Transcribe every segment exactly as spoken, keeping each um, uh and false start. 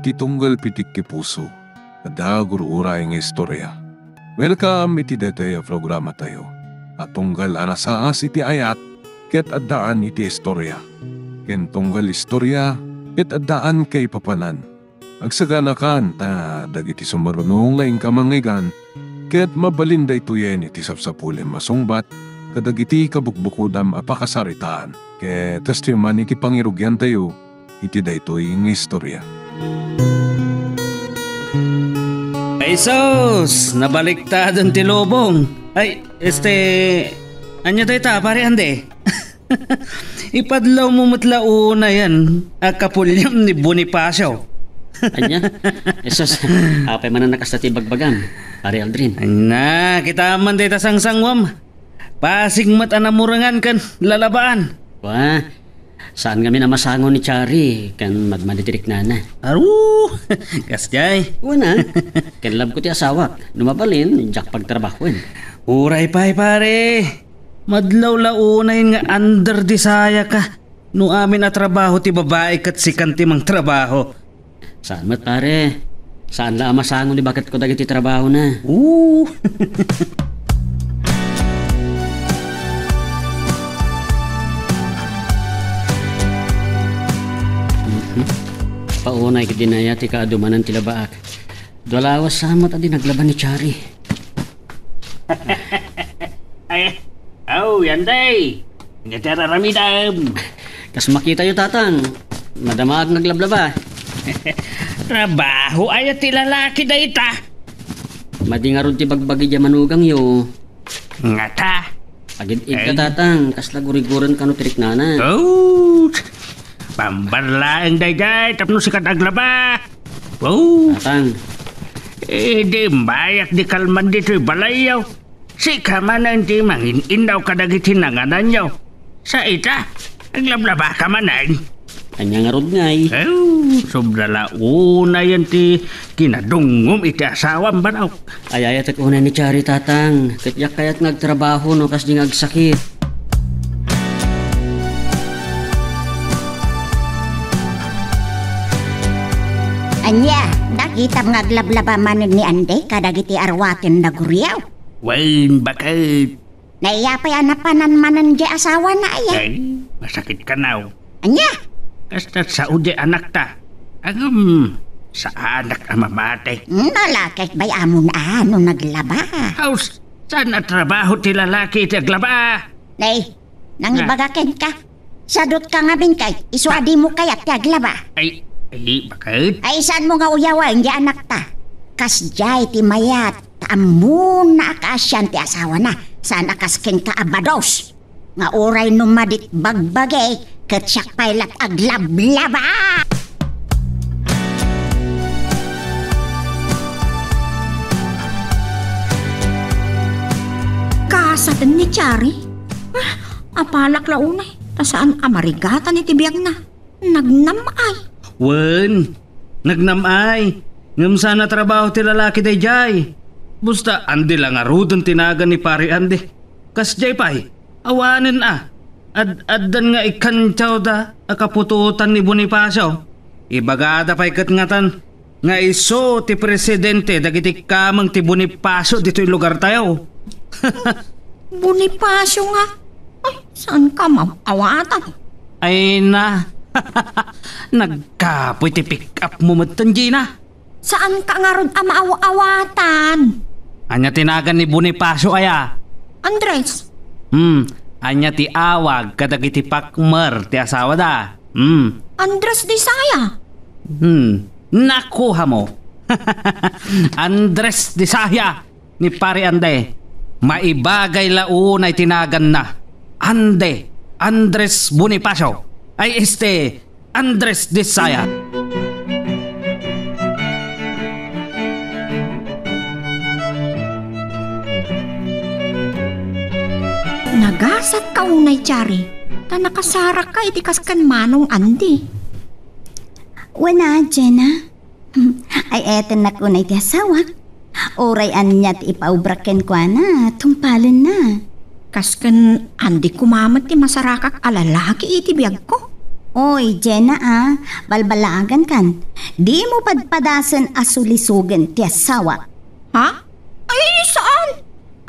Ti tunggal pitik ti puso, adda gur-uray nga istorya. Welcome iti daytoy a programatayo a tunggal a nasaas iti ayat ket addaan iti istorya, ken tunggal istorya ket addaan kaipapanan. Agsaganakan ta dagiti sumaruno nga inka mangngeggan ket mabalin daytoyen iti sapsapulem a sungbat kadagiti kabukbukodam a pakasaritaan. Ket kastoy man iti pangirugiantayo iti daytoy nga istorya. Ay sus! Nabaliktadon ti lubong. Ay, este, ania dayta, Pare Andy? Ipadlawmo met la unayen a kapuliam ni Bonifacio. Ania? Ay sus, apay manen a kasta ti ibagbagam, Pare Aldrin? Ania, kitaem man dayta sangsanguam. Pasig met a namurengan ken lalabaan. Wa, saan ngamin a masango ni Chari ken madmadi ti riknana. Aru, kasdiay. Wen a, ken labko ti asawak. No mabalin, diak pagtrabahoen. Uray pay, pare. Madlaw la unayen nga under the saya ka. No amin a trabaho ti babai ket sikan ti mangtrabaho. Saan met, pare. Saan la a masango ni baketko dagiti trabahona. Oo. Mhm. Paunay ketdi aya ti kaadumanan ti labaak. Dua lawas sa met a di naglaba ni Chari. Ay, aw, Andy. Ania ti ar-aramidem? Kas makitayo, Tatang, madamaak nga aglablaba. Trabaho aya ti lalaki dayta? Madi ngarud ti bagbagi diay manugangyo. Ngata? Agid-id ka, Ay. Tatang, kasla guriguren kano ti riknana. Oh, pambar laeng daydiay tapno sika ti aglaba. Oh. Tatang. Eh, di imbayak di kalman ditoy balayyo. Sika manen ti mangin-innaw kadagiti nangananyo. Sa ita, aglablabaka manen. Ania ngarud ngay? Eh, sobra la unayen ti kinadungngom iti asawam, Barok. Ay-ayatek unay ni Chari, Tatang. Ket diak kayat nga agtrabaho no kasdi nga agsakit. Ania, nakitam nga aglablaba manen ni Andy kadagiti arwaten naguriaw? Wen, baket. Naiya pay a napanan manen diay asawana aya? Ay, masakit kanaw. Ania? Kasta sao diay anakta. Ngem, saanak a mamati. Hmm, nalakek bay amon a no naglaba. Haus, saan a trabaho ti lalaki iti aglaba? Nay, nangibaga kenka. Sadut ka ngamin kay, isu a dimo kayat ti aglaba. Ay, ay, baket? Ay, saanmo nga uyawen diay anakta? Kasdiay ti mayat, ta ammona a kaasian ti asawana, saan a kas kenka a bados. Nga uray no madit bagbagi, ket siak pay lat aglablaba! Kasaten ni Chari? Ah, apalak la unay, ta saan a marigatan iti biagna. Nagnam-ay. Wen, nagnam-ay. Ngem saan a trabaho ti lalaki daydiay. Basta, Andy la ngaruden ti nagan ni Pare Andy. Kasdiay pay, awanen a. Ad-, addan nga ikkantiawda a kaputotan ni Bonifacio. Ibagada pay ket ngatan nga isu ti presidente dagiti kameng ti Bonifacio ditoy lugartayo. Bonifacio nga? Ay, saan ka maawatan? Ay na, nagkapoy ti pick-up mo metten, Gina. Saan ka ngarud a maaw-awatan? Ania ti nagan ni Bonifacio aya? Andres. Hmm, ania ti awag kadagiti pakmer ti asawada? Hmm. Andres Disaya. Hmm, nakuha mo. Andres Disaya ni Pare Andy. Maibagay la unay ti naganna. Andy, Andres Bonifacio. Ay, este, Andres Disaya. Nagasat ka unay, Chari, ta nakasarak ka iti kas ken Manong Andy. Wen a, Jenna. Ay-ayatennak unay ti asawak. Uray ania ti ipaubra kenkuana, tungpalenna. Kas ken Andy koma met ti masarakak a lalaki iti biagko. Oy, Jenna a, balbalagankan. Dimo padpadasen a sulisogen ti asawak. Ha? Ay, saan?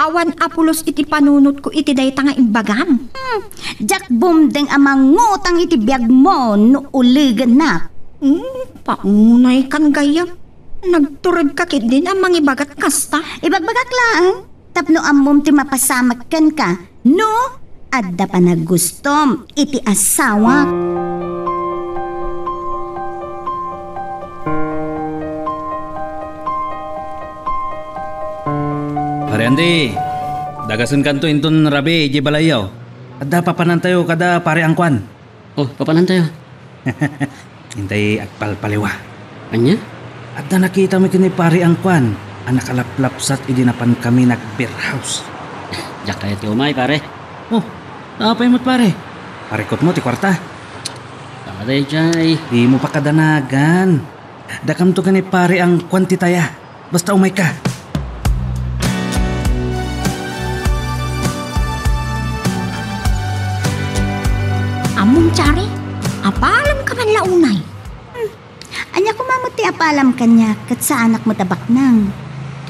Awan a pulos iti panunotko iti dayta nga imbagam. Hmm, diak bumdeng a mangutang iti biagmo no ulegennak. Hmm, paunaykan gayam. Nagturedka ketdin a mangibagat kasta. Ibagbagak laeng. Tapno ammom ti mapasamak kenka no adda panagustom iti asawak. Pare Andy, dagasenkanto inton rabii idiay balayyo. Adda papanantayo kada Pare Angkuan. Oh, papanantayo. Intay agpalpaliwa. Ania? Adda nakitami ken ni Pare Angkuan a nakalaplapsat idi napankami nag-beer house. Diak kayat ti umay, pare. Oh, apay met, pare? Parikutmo ti kuarta. Pare, jay. Dimo pakadanagan. Dakamto ken ni Pare Angkuan ti taya. Basta umayka. Ammom, Chari, apalamka man la unay. Hmm. Ania koma met ti apalam kaniak ket saanak met a baknang?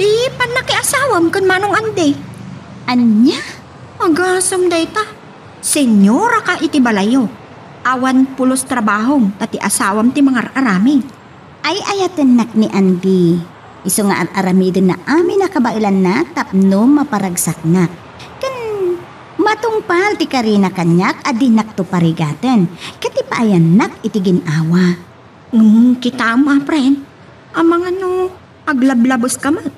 Ti pannakiasawam ken Manong Andy. Ania? Agasem dayta. Senyora ka iti balayyo. Awan pulos trabahom ta ti asawam ti mangar-aramid. Ay-ayatennak ni Andy. Isu nga ar-aramidenna amin a kabaelanna tapno maparagsaknak. Ken matungpal ti karina kaniak a dinakto parigaten ket ipaayannak iti gin-awa. Ngem kitam a, friend, amangan no aglablabeska met.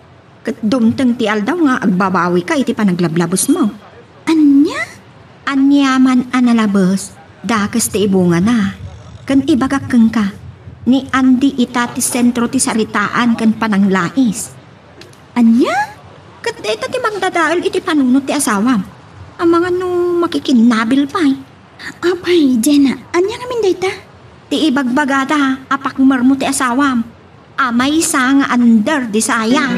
Ket dumteng ti aldaw nga agbabawika iti panaglablabesmo. Ania? Aniaman a nalabes, dakes ti ibungana. Ken ibagak kenka, ni Andy ita ti sentro ti saritaan ken pananglais. Ania? Ket dayta ti mangdadael iti panunot ti asawam. Amangan no makikinnabil pay. Apay, Jenna, ania ngamin dayta? Ti ibagbagada a pakmermo ti asawam. A maysa nga under di saya.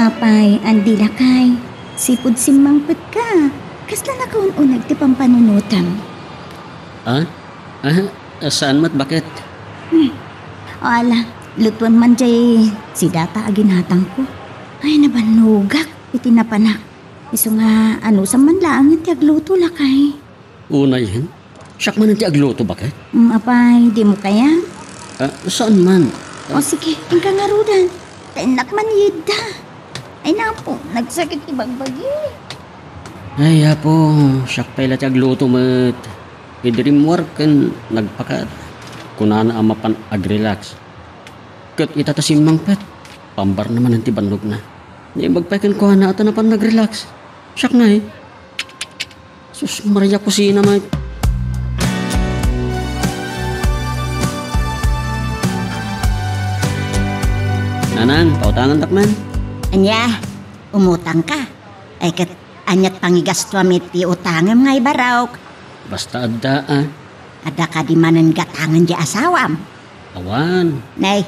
Apay, Andy lakay, sipud simmangpetka, kasla nakaun-uneg ti pampanunotem? Ah? Ah, saan met, baket? Hmm. O ala, lutuem man jay sidata a ginatangko. Ay, nabannogak iti napanak. Isu nga, anusam man laeng ti agluto, lakay. Unayen? Siak man ti agluto, baket? Mm, apay, dimo kayat? Ah, saan man? O sige, inka ngaruden. Ta innak man yidda. Ay, napo, nagsakit ti bagbagi. Ay, Apo, siak pay la ti agluto met. Idi rimmuar ken nagpakat, kunana a mapan agrelax. Ket ita ta simmangpet, pambarna manen ti bannogna. Naimbag pay kenkuana a ta napan nagrelax. Siak ngay. Sus, Maria Kusina, may. Nanang, pautangandak man. Ania, umutangka? Ay, ket aniat pangigastuam iti utangem nga ibarok? Basta adda, a. Adda kadi manen gatangen di asawam? Awan. Nay,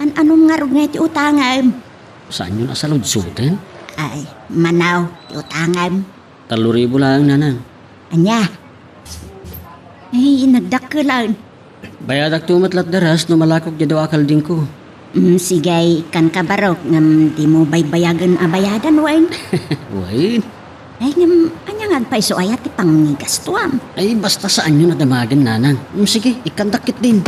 an-anom ngarud nga iti utangem? Saanyon a saludsoten? Ay, manaw, ti utangem. Tallo ribu laeng, nanang. Ania? Ay, nagdakkelan. Bayadakto met latdaras no malakok diay dua a kaldingko. Mm, sige, ikkanka barok, ngem dimo baybayagen a bayadan, wen? Wen? Ay, ngem, ania nga agpayso aya ti pangigastuam? Ay, basta saanyon a damagen, nanang. Mm, sige, ikkandak ketdin.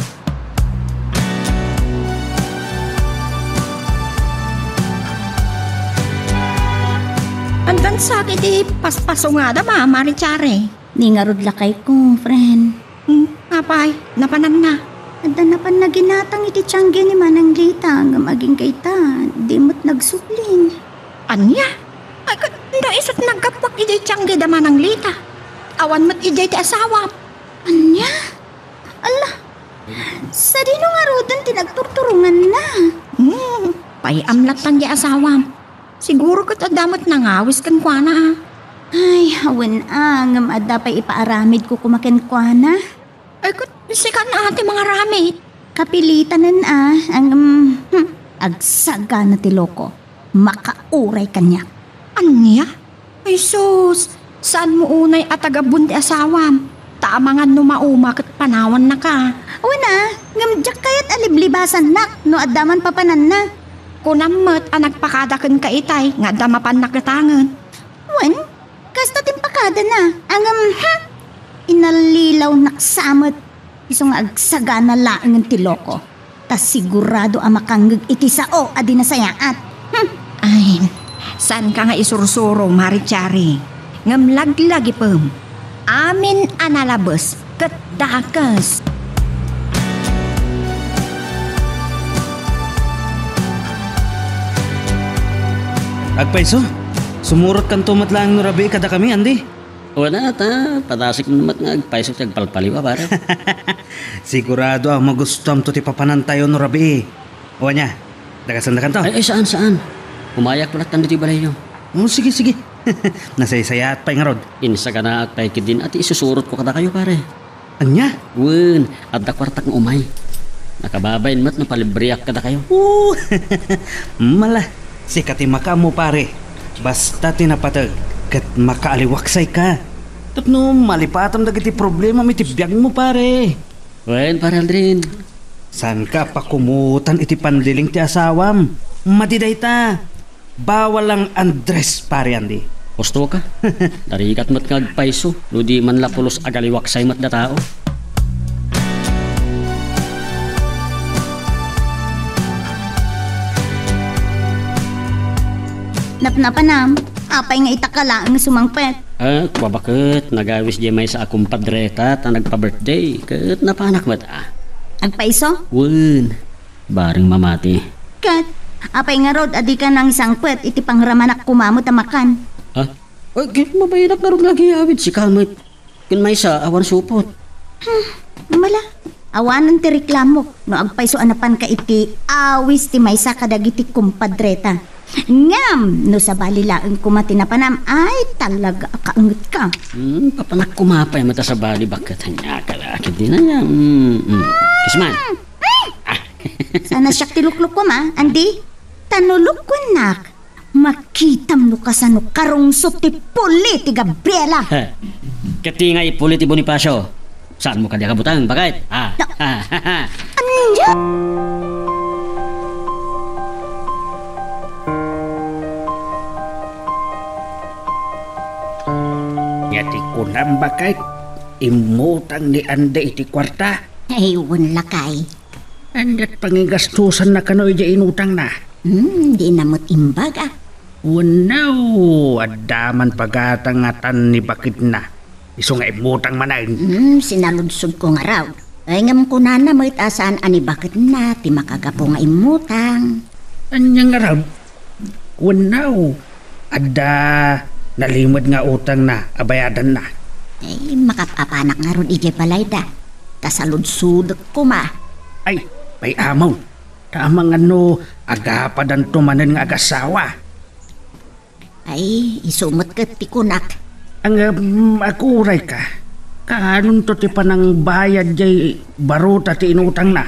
Addan sa iti paspasungada, Mama Richare. Ni ngarud lakayko, friend. Hmm, apay, napananna? Adda napanna ginatang iti tiangge ni Manang Lita, ngem agingga ita, di met nagsublin. Ania? Ay, ket, no isut naggapuak idiay tiangge da Manang Lita. Awan met idiay ti asawam. Ania? Ala, sadino ngaruden ti nagturturonganna? Hmm, pay-am lattan di asawam. Siguro ket adda met nangawis kenkuana, a. Ay, awan a, ngem adda pay ipaaramidko koma kenkuana. Ay, ket sika a ti mangaramid. Kapilitanen a, ngem, hmm, agsagana ti loko. Makauray kaniak. Ania? Ay sus, saanmo unay a tagabun ti asawam? Ta amangan no mauma ket panawannaka. Wen a, ngem diak kayat a liblibasannak no adda man papananna. Kunam met a nagpakada kenka itay nga adda mapannak gatangen. Wen, kasta ti impakadana, ngem, hmm, inallilawnak sa met. Isu nga agsagana laengen ti loko, ta sigurado a makangngeg iti sao a di nasayaat. Hmm. Ay, saanka nga isursuro, Mari Chari. Ngem laglagipem, amin a nalabes ket dakes. Agpayso, sumurotkanto met laeng no rabii kadakami, Andy? Wen a, ta padasik met nga agpayso ti agpalpaliw a, pare. Sigurado a magustuamto ti papanantayo no rabii. O ania, dagasandakanto? Ay, ay, saan, saan. Umayak latta ditoy balayyo. O, sige, sige. Nasaysayaat pay ngarud. Insaganaak pay ketdin a ti isusurotko kadakayo, pare. Ania? Wen, adda kuartak nga umay. Nakababain met no palibriak kadakayo. O! Mala, sika ti makaammo, pare. Basta ti napateg, ket makaaliwaksayka. Tapno malipatam dagiti problemam iti biagmo, pare. Wen, pare Aldrin. Saanka a pakumutan iti panliling ti asawam. Madi dayta. Bawal lang Andres, pare Andy. Husto ka. Narigat met nga agpayso, no di man la pulos agaliwaksay met da tao. Napnapanam, apay nga ita ka laeng nga sumangpet? Ah, kua baket, nagawis diay maysa a kumpadreta ta nagpa-birthday, ket napanak met, ah. Agpayso? Wen. Bareng mamati. Ket, apay ngarud a dika nangsangpet iti pangramanak koma met a makan? Ha? Ay, ket mabayanak ngarud nga agiyawid sika met ken maysa awan supot. Hmm, mala, awanen ti reklamok no agpayso a napanka iti awis ti maysa kadagiti kumpadreta. Ngem, no sabali laeng koma ti napanam, ay, talaga a kaengetka. Hmm, papanak koma pay met a sabali, baket ania ka la, ket di na nia. Hmm, hmm. Kisman. Ah. Sana siak ti luklukuam, a, Andy? Ta no lukkuennak, makitam no kasano karungsot ti puli ti Gabriela. Heh. Ket ti nga ipuli ti Bonifacio. Saanmo kadi a kabutang, baket? Ah. No. Ah, ha, ha. Ania? Nia ti kunam, baket, immutang ni Andy iti kuarta? Ay, wen lakay. Ania't pangigastosanna kano idiay inutangna? Hmm, dina met imbag, a. Wenno, adda man pagatangatan ni baketna. Isu nga immutang manen. Hmm, sinaludsodko ngarud. Ay, ngem kunana met a saan a ni baketna ti makagapu nga immutang. Ania ngarud? Wenno, adda nalimed nga utangna a bayadanna? Ay, makap-apanak ngarud idiay balayda. Ta saludsodek koma. Ay, pay amon. Ta amangan no agapadanto manen nga agasawa. Ay, isu met ket ti kunak. Ngem, um, aguray ka. Kaanonto ti panangbayad diay baruta ti inutangna?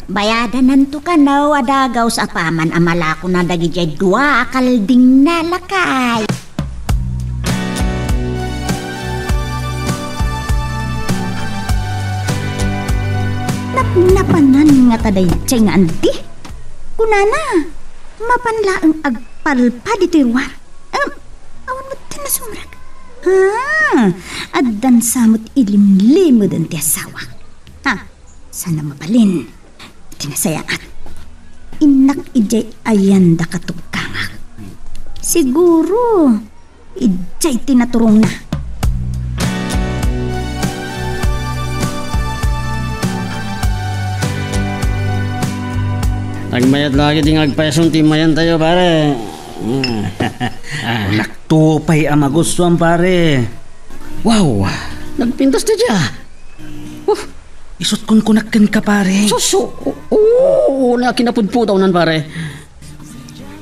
Bayadananto kano a dagaus apaman a malakona dagidiay dua a kaldingna, lakay. Napnapanan ngata daydiay nga Andy? Kunana, mapan laeng agpalpa ditoy ruar. Em, awan met ti nasumrek. Ah, addan sa met ilimlimeden ti asawa. Ha, sana mabalin ti nasayaat. Innak idiay ayan da katugkangak. Siguro, idiay ti naturongna. Nagmayat lagi ti nga agpayson ti mayantayo, pare. Ah. Nakto pay a magustuam, pare. Wow! Nagpintas ti dia. Uh. Isut' kunkunak kenka, pare. Sus, o-, oo, na kinapudpudawnan, pare.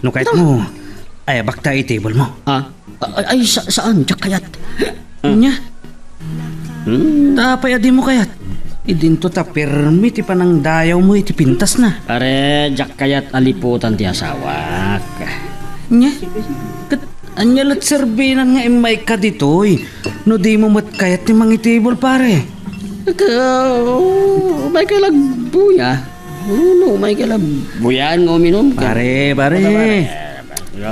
No kayatmo, ayabakta iti table mo. Ah? Ay, ay, sa-, saan? Diak kayat. Ania? Hmm? Ta apay a dimo kayat? Idinto ta pirmi ti panangdayawmo iti pintasna. Pare, diak kayat a liputan ti asawak. Nya? Ket ania la't serbinan nga immayka ditoy no dimo met kayat ti mangitibol, pare? Ket, uh, umayka lagbuya. No, no, umayka lagbuya nga uminum. Pare, pare. Pare, pare.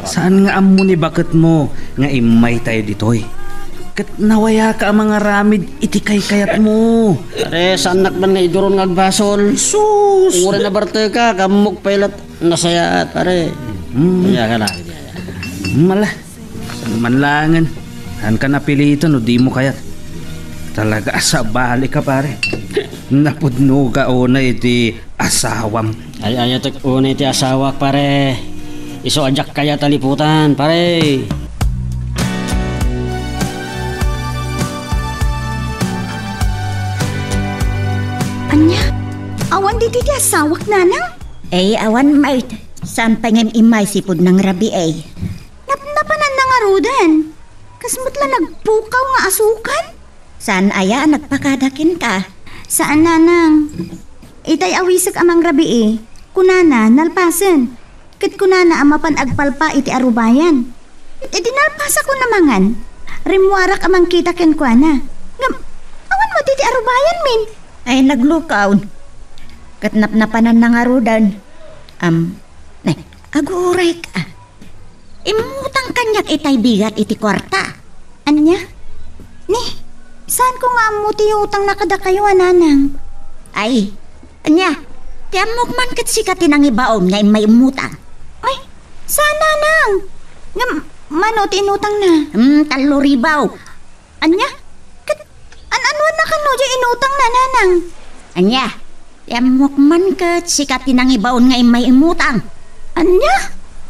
Saan nga ammo ni baketmo nga immay tayo ditoy? Ket nawayaka a mangaramid iti kaykayatmo. Pare, saannak man nga iduron nga agbasol. Sus! Uray nabarteka, kammok pay lat nasayaat, pare. Mm. Kaya ka na, kaya. Mala, saan man langen. Saan ka napilitan no di mo kayat? Talaga, sabali ka, pare. Napudno ka una iti asawam. Ay, ayatek una iti asawak, pare. Isu a diak kayat a liputan, pare. Ania? Awan ditoy ti asawak, nanang? Ay, awan, Mart. Saan pay nga im-immay sipud nangrabii? Napnapananna ngaruden. Kas met la nagpukaw nga asukan? Saan aya a nagpakada kenka? Saan, nanang. Itay awisek a mangrabii, kunana, nalpasen. Ket kunana a mapan agpalpa iti arubayan. Ket idi nalpasakon a mangan, rimmuarak a mangkita kenkuana. Ngem, awan met iti arubayan, min. Ay, naglukaw. Ket napnapananna ngaruden. Am, ne, aguray ka. Immutang kaniak itay bigat iti kuarta. Ania? Ni, saanko nga ammo ti utangna kadakayo a nanang? Ay, ania? Ti ammok man ket sika ti nangibaon nga immay immutang. Ay, saan, nanang? Ngem, mano ti inutangna? Hmm, tallo ribaw. Ania? Ket an-anuanna kano diay inutangna, nanang? Ania? Ti ammok man ket sika ti nangibaon nga immay immutang. Ania?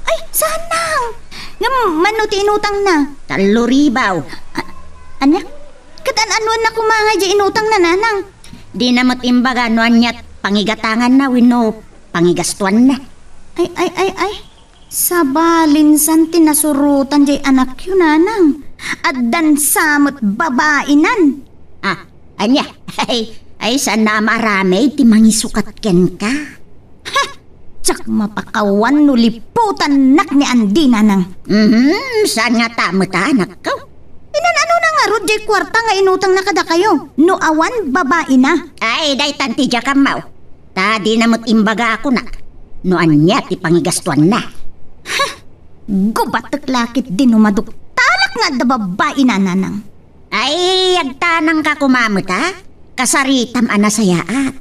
Ay, saan, nang? Ngem mano ti inutangna? Tallo ribaw. A-, ania? Ket an-anuanna koma nga diay inutangna, nanang? Dina met imbaga no aniat pangigatanganna wenno pangigastuanna. Ay, ay, ay, ay. Sabalinsan ti nasurotan diay anakyo, nanang. Addan sa met babainan. Ah, ania? Ay, ay, saanna a maaramid ti mangisukat kenka? Ha! Diak mapakawan no liputannak ni Andy, nanang. Mhm, saan ngata met a, anakko? Inan-anona ngarud diay kuarta nga inutangna kadakayo no awan babaina? Ay, daytan ti diak ammo. Ta dina met imbaga a kunak no ania ti pangigastuanna. Ha! Gubatek la ketdi no maduktalak nga adda babaina, nanang. Ay, agtanangka koma met a? Kasaritam a nasayaat.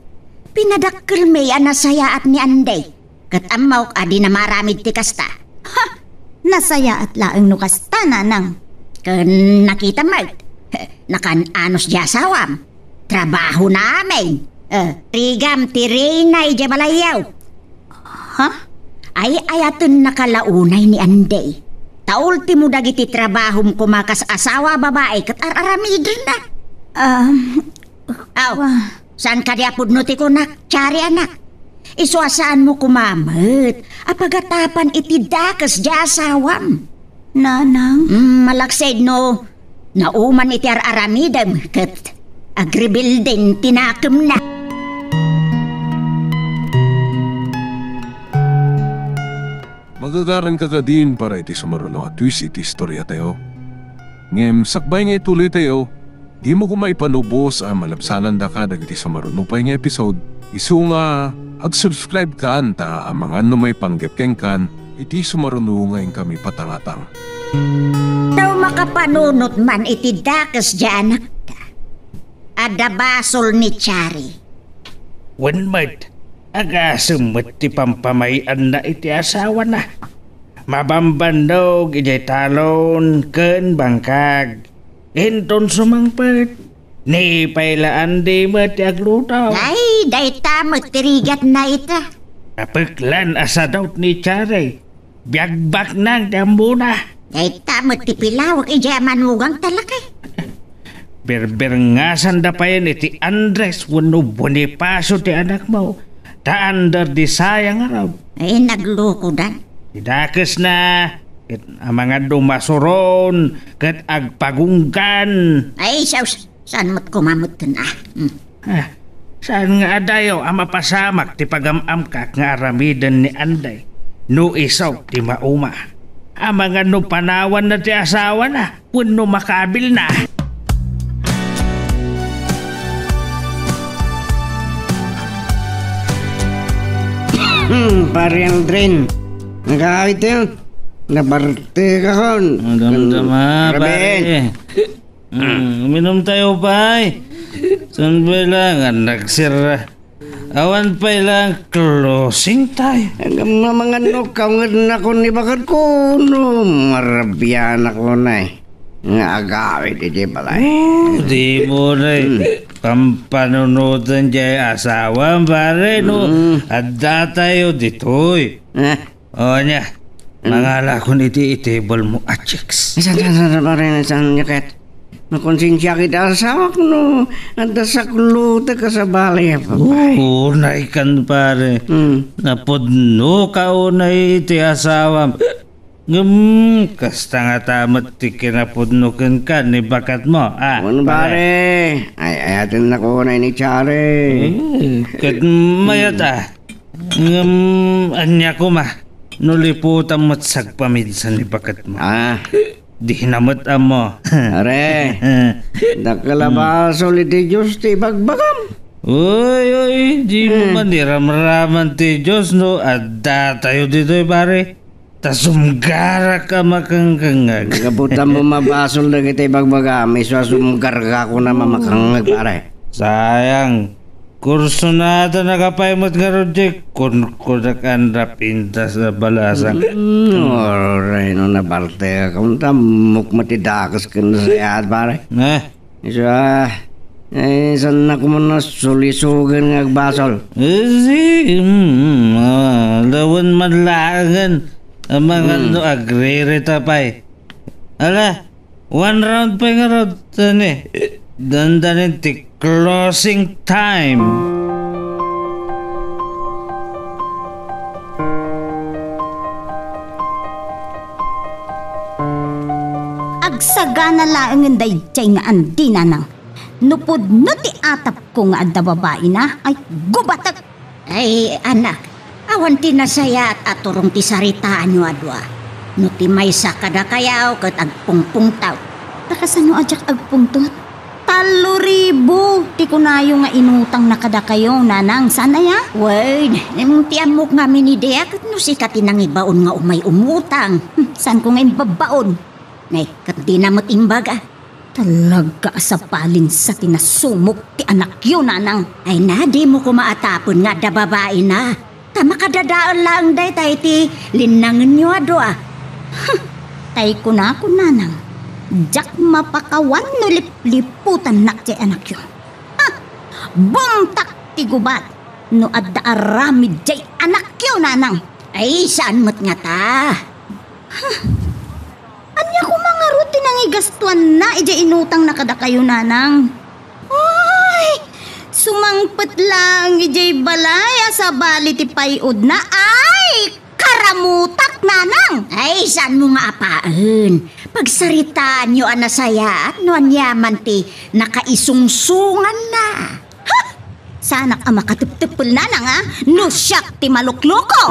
Pinadakkelmi a nasayaat ni Andy. Ket ammok a dina maaramid ti kasta. Ha! Nasayaat laeng no kasta, nanang. Ken nakitam met, nakan-anos diay asawam. Trabahona amin. Eh, rigam ti reyna idiay balayyo. Ha? Ay-ayatennaka la unay ni Andy. Ta ultimo dagiti trabahom koma kas asawa a babai ket ar-aramidenna. Um, Aw, wa- saan kadi a pudno ti kunak, Chari, anak? Isu a saanmo koma met a pagatapan iti dakes diay asawam. Nanang? Mm, malaksid no nauman iti ar-aramidem ket agrebelde ti nakemna. Magagaranka kadin para iti sumaruno a twist iti istoriatayo. Ngem sakbay nga ituloytayo, dimo koma ipanubos a malabsanandaka dagiti sumaruno pay nga episode, isu nga ag-subscribe kan ta amangan no maipanggep kenkan iti sumaruno nga inkami patangatang. Daw makapanunot man iti dakes diay anakda. Adda basol ni Chari. Wen met, agasem met ti pampamay-anna iti asawana. Mabambannog idiay talon ken bangkag. Inton sumangpet, ni pay la Andy met ti agluto. Ay, dayta met ti rigatna ita. Napeklan a sadot ni Chari. Biagbaknang ti ammona. Dayta met ti pilawek idiay a manugang talakay. Birbirngasanda payen iti Andres wenno Bonifacio ti anakmo, ta under di saya ngarud. Ay, naglukodan. Ti dakesna, ket amangan no masuron, ket agpagunggan. Ay, sus, saan met koma metten, ah. Hmm. Ah, saan nga adayo a mapasamak ti pagam-amkak nga aramiden ni Anday no isu ti mauma? Amangan no panawanna ti asawana wenno makabilna. Hmm, Pare Aldrin. Nagakawit tayo. Nabartekakon. Madamdama, Raben. Pare. Hmm, uminom tayo, pay. Saan ba lang? Ang nagsira. Awan pay lang closing time. Ang mamangano, kaungadnakon ni baketko, no, marabianakon, ay. Nga agawid iti balay. Oh, di mo na, eh. Hmm. Pampanunutan diay asawa, pare, no? Hmm. Adda tayo ditoy. Eh? O, ania? Hmm. Mangalakon iti itable mo, a chicks. Saan, saan, saan, pare, saan, nyaket? Makonsensia kita asawak no adda saklotek a sabali, pay. Oo, naikan, pare. Hmm. Napudno ka unay iti asawam. Ngem, kasta ngata met ti kinapudno kenka ni baketmo, a, pare. Wen, pare. Ay, ayatennak unay ni Chari. Eh, ket mayat, a. Ngem, ania koma, no liputam met sagpaminsan ni baketmo. Ah. Dina met ammo. Are, dakkel a basol iti Dios ti ibagbagam. Uy, uy, di mo man iramraman ti Dios no adda tayo ditoy, pare. Ta sumgarak a makangkangag. Gapu ta mabasol dagiti ibagbagam, isu a sumgargakon a mamakangngeg, pare. Sayang. Kursunada na kapay met ngarud diay kunkunak a napintas a balasang. Mm, uray no nabartekakon ta ammok met ti dakes ken nasayaat, pare. Eh? Isu a, eh, saan na koma a sulisogen nga agbasol? Eh, si, mm, mm, ah, lawen man laengen. Amangan no agririta pay. Ala, one round pay ngarud, tani. Dandanin ti closing time. Agsagana laengen daydiay nga andi, nanang. No pudno ti atapko nga adda babaina, ay gubatek! Ay, anak, awan ti nasayaat a turong ti saritaanyo a dua. No ti maysa kadakayo ket agpungpungtot. Ta kasano a diak agpungtot? Tallo ribu ti kunayo nga inutangna kadakayo, nanang, saan aya? Wen, ngem ti ammok ngamin idi a ket no sika ti nangibaon nga umay umutang. Hmm, saanko nga imbabbaon? Nay, ket dina met imbaga. Talaga a sapalinsa ti nasumok ti anakyo, nanang. Ay na, dimo koma atapen nga adda babaina. Ta makadadael laeng dayta iti linnangenyo a dua. Huh, tay kunakon, nanang, diak mapakawan no lipliputannak ti anakyo. Huh, bumtak ti gubat no adda aramid diay anakyo, nanang. Ay, saan met ngata? Huh. Ania koma ngarud ti nangigastuanna idiay inutangna kadakayo, nanang? Ay, sumangpet laeng idiay balay a sabali ti pay-odna. Ay, karamutak, nanang! Ay, saanmo nga apaen. Pagsaritaanyo a nasayaat no aniaman ti nakaisungsunganna. Ha? Saanak a makatepteppel, nanang, a? No siak ti malukloko!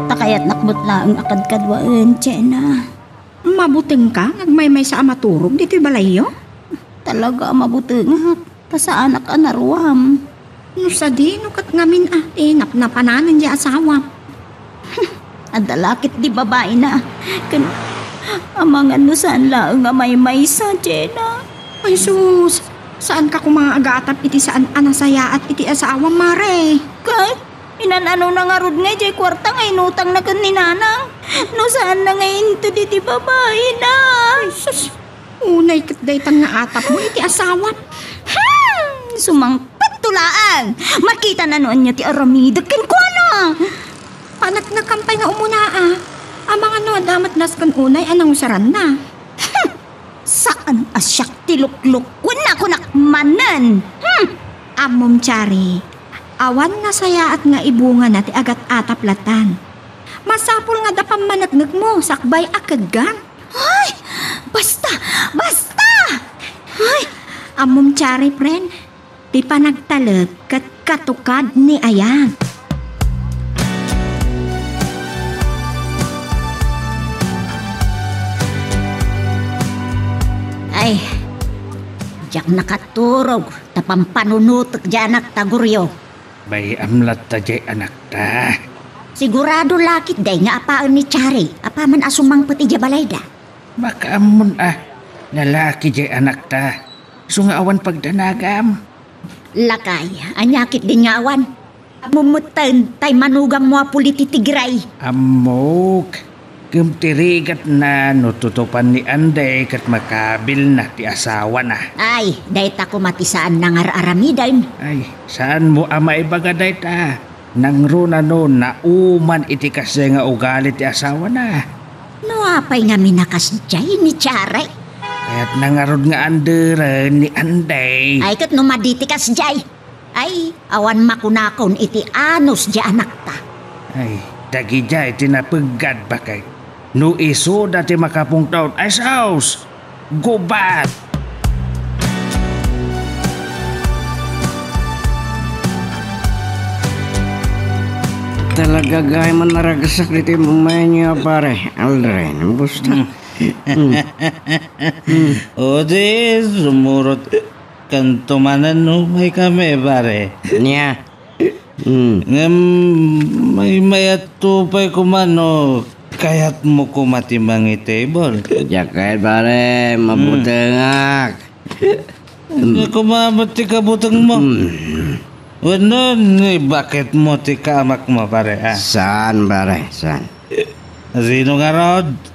Ta kayatnak met laeng a kadkaduaen, Chena. Mabutengka nga agmaymaysa a maturog ditoy balayyo? Talaga a mabutengak. Ta saanak a naruam. No sadino ket ngamin a ti napnapananen ti asawam? Adda la ket di babaina. Ken amangan no saan laeng a maymaysa, Chena. Ay sus, saanka koma nga agatap iti saan a nasayaat iti asawam, Mare. Ket inan-anona ngarud nga idiay kuarta nga inutangna ken ni Nanang? No saanna nga inted iti babaina? Ay sus, Unay ket daytan nga atapmo iti asawam. Hmm! Sumangpetto laeng! Makitana no ania ti aramidek kenkuana! Paneknekam pay nga umuna, a. Amangan no adda met nasken unay a nangusaranna. Hmm! Saan a siak ti luklukkuenna, kunak manen! Hmm! Ammom, Chari, awan nasayaat nga ibungana ti agat-atap latan. Masapul nga adda pammaneknekmo sakbay a kedga. Ay! Basta! Basta! Ay! Ammom, Chari, friend, Ti panagtalek ket katukad ni ayat. Ay, diak nakaturog ta pampanunotek diay anakta, Goryo. Bay-am latta diay anakta. Sigurado la ketdi nga apaen ni Chari apaman a sumangpet idiay balayda. Makaammon a, lalaki diay anakta. Isu nga awan pagdanagam. Lakay, ania ketdin nga awan? Ammom metten tay manugangmo a puli ti tigray. Ammok. Ngem ti rigatna no tutupan ni Anday ket makabilna ti asawana. Ay, dayta koma ti saanna nga ar-aramiden. Ay, saanmo a maibaga dayta? Nangruna no nauman iti kasdiay nga ugali ti asawana. No apay ngamin a kasdiay ni Chari? Kayatna ngarud nga anderen ni Anday. Ay, ket no madi ti kasdiay, ay, awan makunakon iti anus diay anakta. Ay, dagidiay ti napeggad, baket. No isuda ti makapungtot, ay sus! Gubat! Talaga gayam a naragsak ditoy mamayan yo, pare. Aldrin, basta. Mm. Mm. O di, sumurot kanto manen no, may kami, pare. Nia? Mm. Ngem, maymayat to pay koma no kayatmo koma ti mangitable. Diak kayat, pare. Mm. Mabutengak. Ania koma met ti kabutengmo? Mm. Wenno, ni baketmo ti kaamakmo, pare, a? Saan, pare? Saan? Sino ngarud?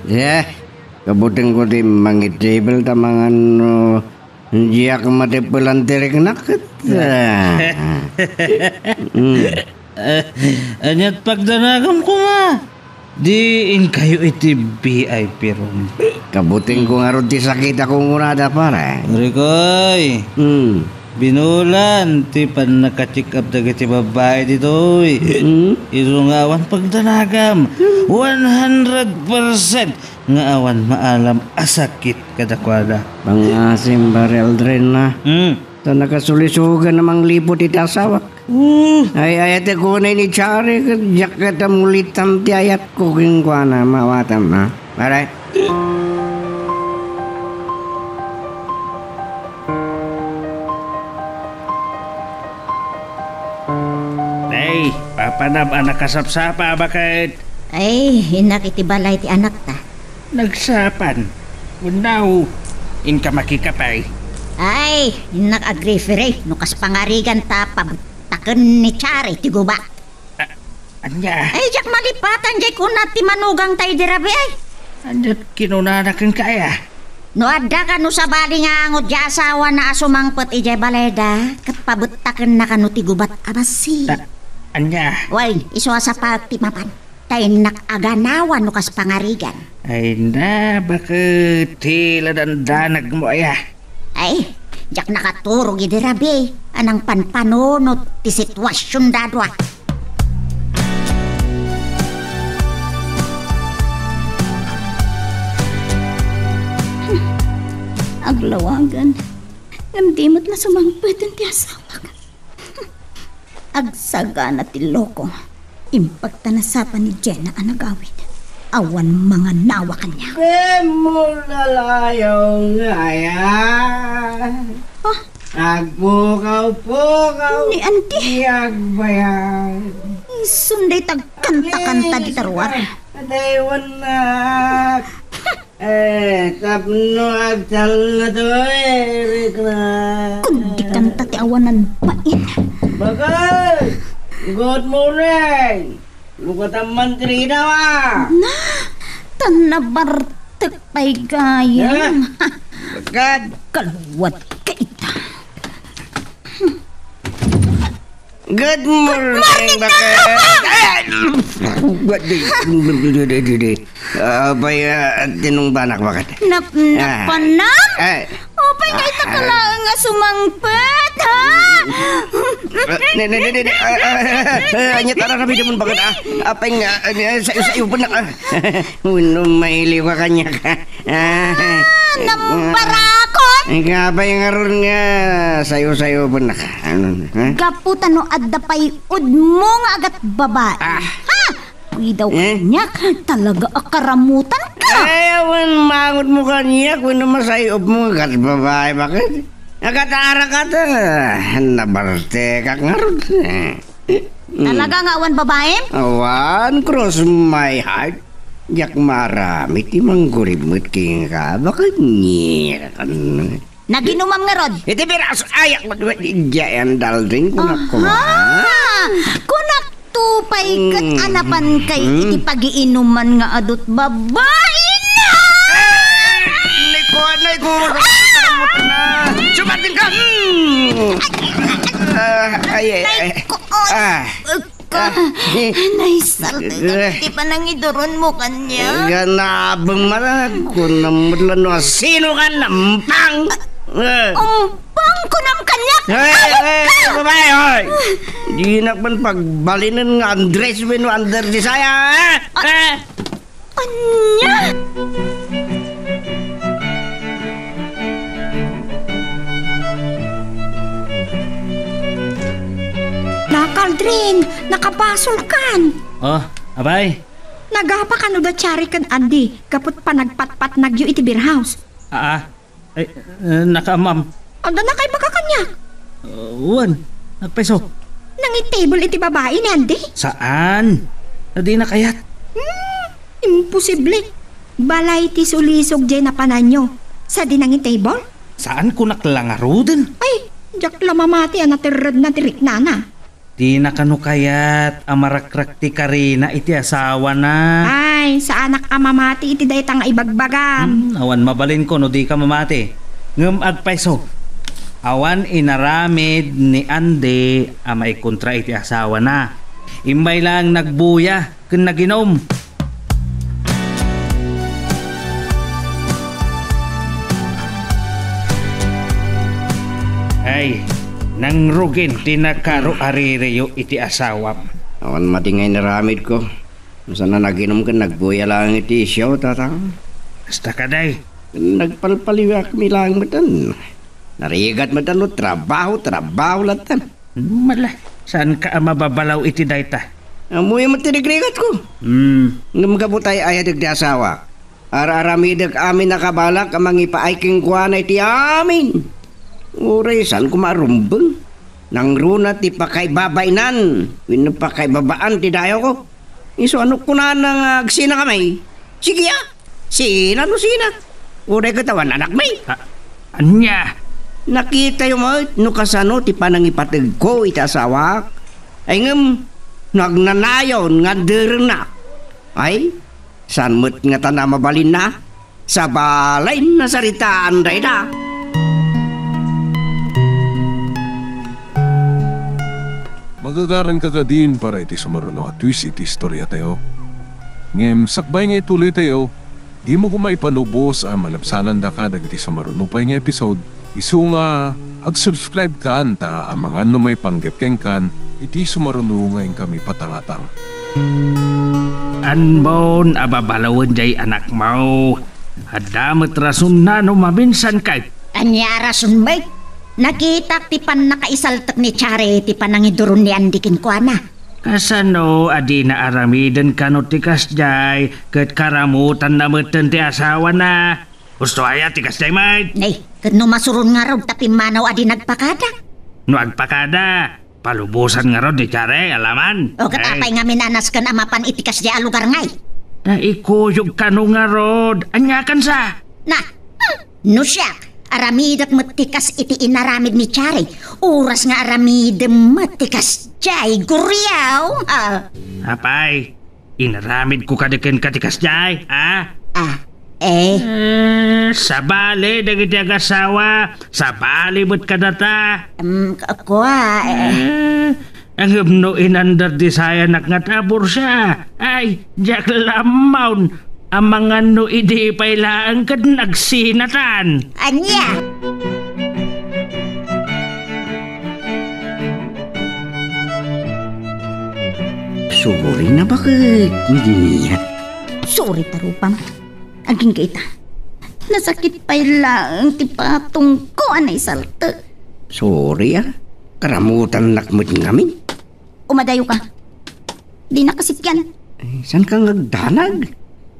Eh, kabutengko ti mangitable ta mangan no Diak matippelan ti riknak ket, ah. Mm. Ania't pagdanagam koma? Di inkayo iti V I P room. Kabutengko ngarud ti sakit a kunkunada, pare. Rikoy, mm, binulan ti pannaka-check-up dagiti babbai ditoy. Mm. Isu nga awan pagdanagam. Mm. One hundred percent nga awan maalam a sakit kadakuada. Pangasim, pare Aldrin, a. Hmm. Ta nakasulisugan a mangliput iti asawak. Hmm. Ay, ayatek unay ni Chari, ket diak ket amulitan ti ayatko kenkuana, maawatam, a. Pare? Nay, papanam a nakasapsapa, baket. Ay, innak iti balay ti anakta. Nagsapan. Wenno, inka makikapay. Ay, innak agrifere no kas pangarigan ta pabuttaken ni Chari ti gubat. A-, ania? Ay, diak malipatan diay kuna ti manugangta idi rabii, ay. Ania't kinunana kenka, aya? No adda kano sabali nga angot diay asawana a sumangpet idiay balayda, ket pabuttakenna kano ti gubat a bassit. Ta-, ania? Wen, isu a sapaek ti mapan. Ta innak aganawan no kas pangarigan. Ay na, baket ti la dandanagmo aya? Ay, diak nakaturog idi rabii a nangpanpanunot ti situasionda a dua. Hmm. Aglawagan. Ngem di met la sumangpeten ti asawak. Agsagana ti loko. Imbag ta nasapa ni Jenna a nagawid. Awan manganawa kaniak. Di mo lalayaw nga aya. Ah? Agpukaw-pukaw. Ni Auntie. Ti agbayag. Isun dayta agkanta-kanta dita ruar. Adaywannak. Eh, tapno agtalna to, eh, Rikna. Kundi kanta ti awanan bain. Bakal! Good morning! Lukatan man ti rinaw, ah! Na, tan nabartek pay gayam. Ha? Bakal! Kaluwat ka ita. Good morning, Good morning, baket. Papa! Ay! Apay, ah, tinungbanak, baket? Nap-, Ah. Napanam? Ay. Apay nga ita ka Ah. laeng nga sumangpet, ha? Ah, ne, ne, ne, ne, ne, ah, ah, ah, ah, anya tara kami naman, baket, ah? Apay nga, ah, sa, sa iyo pa na, ah. Uno, mailiw ka kanya ka. Ah, Ah, nambarako! Ay, nga pay ngarud nga sayo-sayopennaka? Ano, ha? Gapu ta no adda pay udmo nga agatbabai. Ah. Ha? Kuidaw Eh? kaniak, talaga a karamutanka. Ay, awan mangudmo kaniak, wenno masayopmo nga agatbabai, baket? Agataarak ka ta, nabartekak ngarud. Talaga nga awan babaim? Awan, cross my heart. Diak maaramid ti manggurib met kenka, baket ngiak. Naginumam ngarud? Iti biras, ayak, diak yan, darling, kunak ko. Aha! Kunak to pay ket Mm. anapan kay Mm. iti pagiinuman nga adut babai na! Ay, ko, ay, ko, na. Sumating ka! Mm. Ah, ay, ay, ay. Ay, ko, Ah. Ka, Ah, eh. Naisalta Eh. ti panangiduron mo kanya. Ganabang mara, kunam met la no asino ka, nampang. Eh. Umpang kunam kanya. Eh, eh, babae, hoy. Dinak man pagbalinen nga Andres wenno Under Desire, eh? Eh. Ania? La, Aldrin, nakabasolkan. Oh, apay? Nagapa kano da Chari ken Andy, gapu ta panagpatpatnagyo iti beer house. Aa, ay, eh, nakaamam. Adda nakaibaga kaniak? Uh, wen, nagpayso. Nangitable iti babai ni Andy? Saan? Adina kayat? Hmm, imposible. Balay ti sulisog jay napananyo. Sadi nangitable? Saan kunak la ngaruden? Ay, diak la mamati a naterredna ti riknana. Dina kano kayat a marakrak ti karina iti asawana? Ay, saanak a mamati iti dayta nga ibagbagam. Hmm, awan mabalinko no dika mamati. Ngem agpayso, awan inaramid ni Andy a maikontra iti asawana. Imbay laeng nagbuya ken naginum. Ay, nangrugin ti nakaruaririyo iti asawam. Awan madi nga inaramidko. Sana naginum ken nagbuya laeng iti isyu, tatang. Kasta kadi. Nagpalpaliwakmi laeng metten. Narigat metten no trabaho, trabaho latta. Mala, saanka a mababalaw iti dayta? Ammoyo met ti rigrigatko. Hmm. Ngem gapu ta ay-ayatek ti asawak, ar-aramidek amin a kabalak a mangipaay kenkuana iti amin. Uray saan koma a rumbeng. Nangruna ti pakaibabainan wenno pakaibabaan ti dayawko. Isu a no kunana nga agsina kami, sige a, sina no sina. Uray ket awan anakmi. A-, ania? Nakitayo met no kasano ti panangipategko iti asawak. Ay ngem, no agnanayon nga adderennak, ay, saan met ngatan a mabalinna? Sabali, nasaritaan dayta. Magagaranka kadin para iti sumaruno a twist iti istoriatayo. Ngem sakbay nga ituloytayo, dimo koma ipalubos a malabsanandaka dagiti sumaruno pay nga episode. Isu nga, ag-subscribe kan ta amangan no maipanggep kenkan iti sumaruno nga inkami patangatang. Anbon a babalawen jay anakmo. Adda met rasonna no maminsan kay. Ania a rason met? Nakitak ti pannakaisaltek ni Chari ti panangiduron ni Andy kenkuana. Kasano a dina aramiden kano ti kasjay ket karamutanna metten ti asawana? Husto aya ti kasjay met? Nay, ket no masuron ngarud ta pimmanaw a di nagpakada? No agpakada, palubosan ngarud ni Chari, alaman. O, ket apay ngamin a nasken a mapan iti kasjay a lugar ngay? Naikuyog kano ngarud. Aniakansa? Na, hmm, no siak, aramidek met ti kas iti inaramid ni Chari. Oras nga aramidem met ti kasjay, guriaw. Ah. Apay, inaramidko kadi kenka ti kasjay, a? Ah, eh. Eh, sabali dagiti agasawa, sabali met kadata. Em, k-, kua, eh. Eh, ngem no inandar di sayanak nga tabursa, ay, diak lammaon, amangan no idi pay laeng ket nagsinatan. Ania? Sorry na, baket. Sorry, tarupam. Agingga ita. Nasakit pay laeng ti patongko a naisaltek. Sorry, ah. Karamutannak met ngamin. Umadayo ka. Di na kasippian. Eh, saan ka nga agdanag?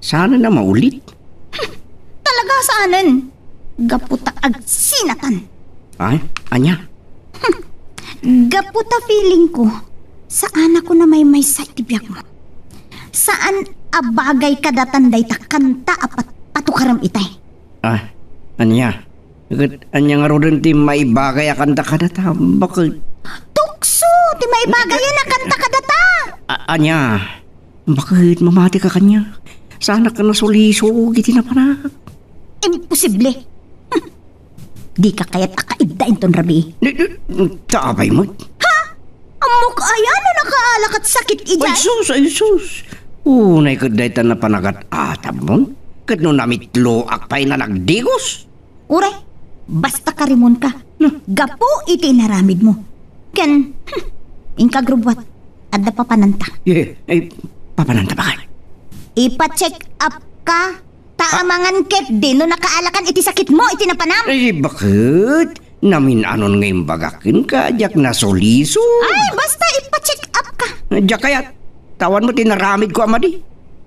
Saan na maulit? Talaga saanen? Gapu ta agsinatan. Ay, anya? Gapu ta feeling ko, saan ako na maymaysa iti biag mo. Saan a bagay kadatan dayta kanta a pat-, patukarem itay. Ah, anya? Ket anya ngaruden ti maibagay a kanta kadata? Bakit? Tukso ti maibagayan a kanta kadata! A-, anya? Bakit mamati ka kanya? Saanak a nasulisog iti napanak. Imposible! Hm. Di ka kayat a kaidda inton rabii. Di, di, ta apay met. Ha? Ammok aya no nakaala ket sakit idiay? Ay, sus, ay, sus. Unay ket dayta napanagat atamon. Ket no namitloak pay na nagdigos. Uray, basta karimonka. Hmm. Gapu iti inaramidmo. Ken, hmm, inka agrubbuat. Adda papananta. Eh, eh, papananta bakit? Ipa-check up ka. Ta amangan ketdi no nakaalakan iti sakitmo iti napanam. Ay, bakit? Namin-anon nga imbagak kenka, diak nasulisog. Ay, basta ipa-check up ka. Diak kayat. Awan met ti inaramidko a madi.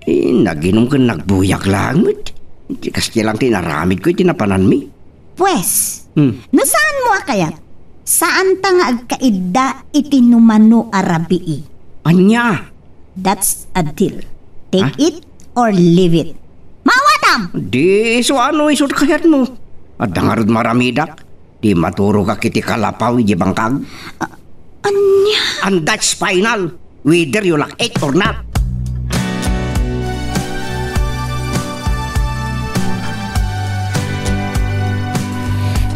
Eh, naginom ken nagbuyak laeng met. Kasdi lang ti inaramidko iti napananmi. Pues, hmm, no saanmo a kayat, saanta nga agkaidda iti numano a rabii. Ania? That's a deal. Take, ha? It or leave it. Maawatam! Di isu a no isu ti kayatmo. Adda ngarud maramidak. Di maturogak iti kalapaw iti bangkag. A-, ania? And that's final, whether you like it or not.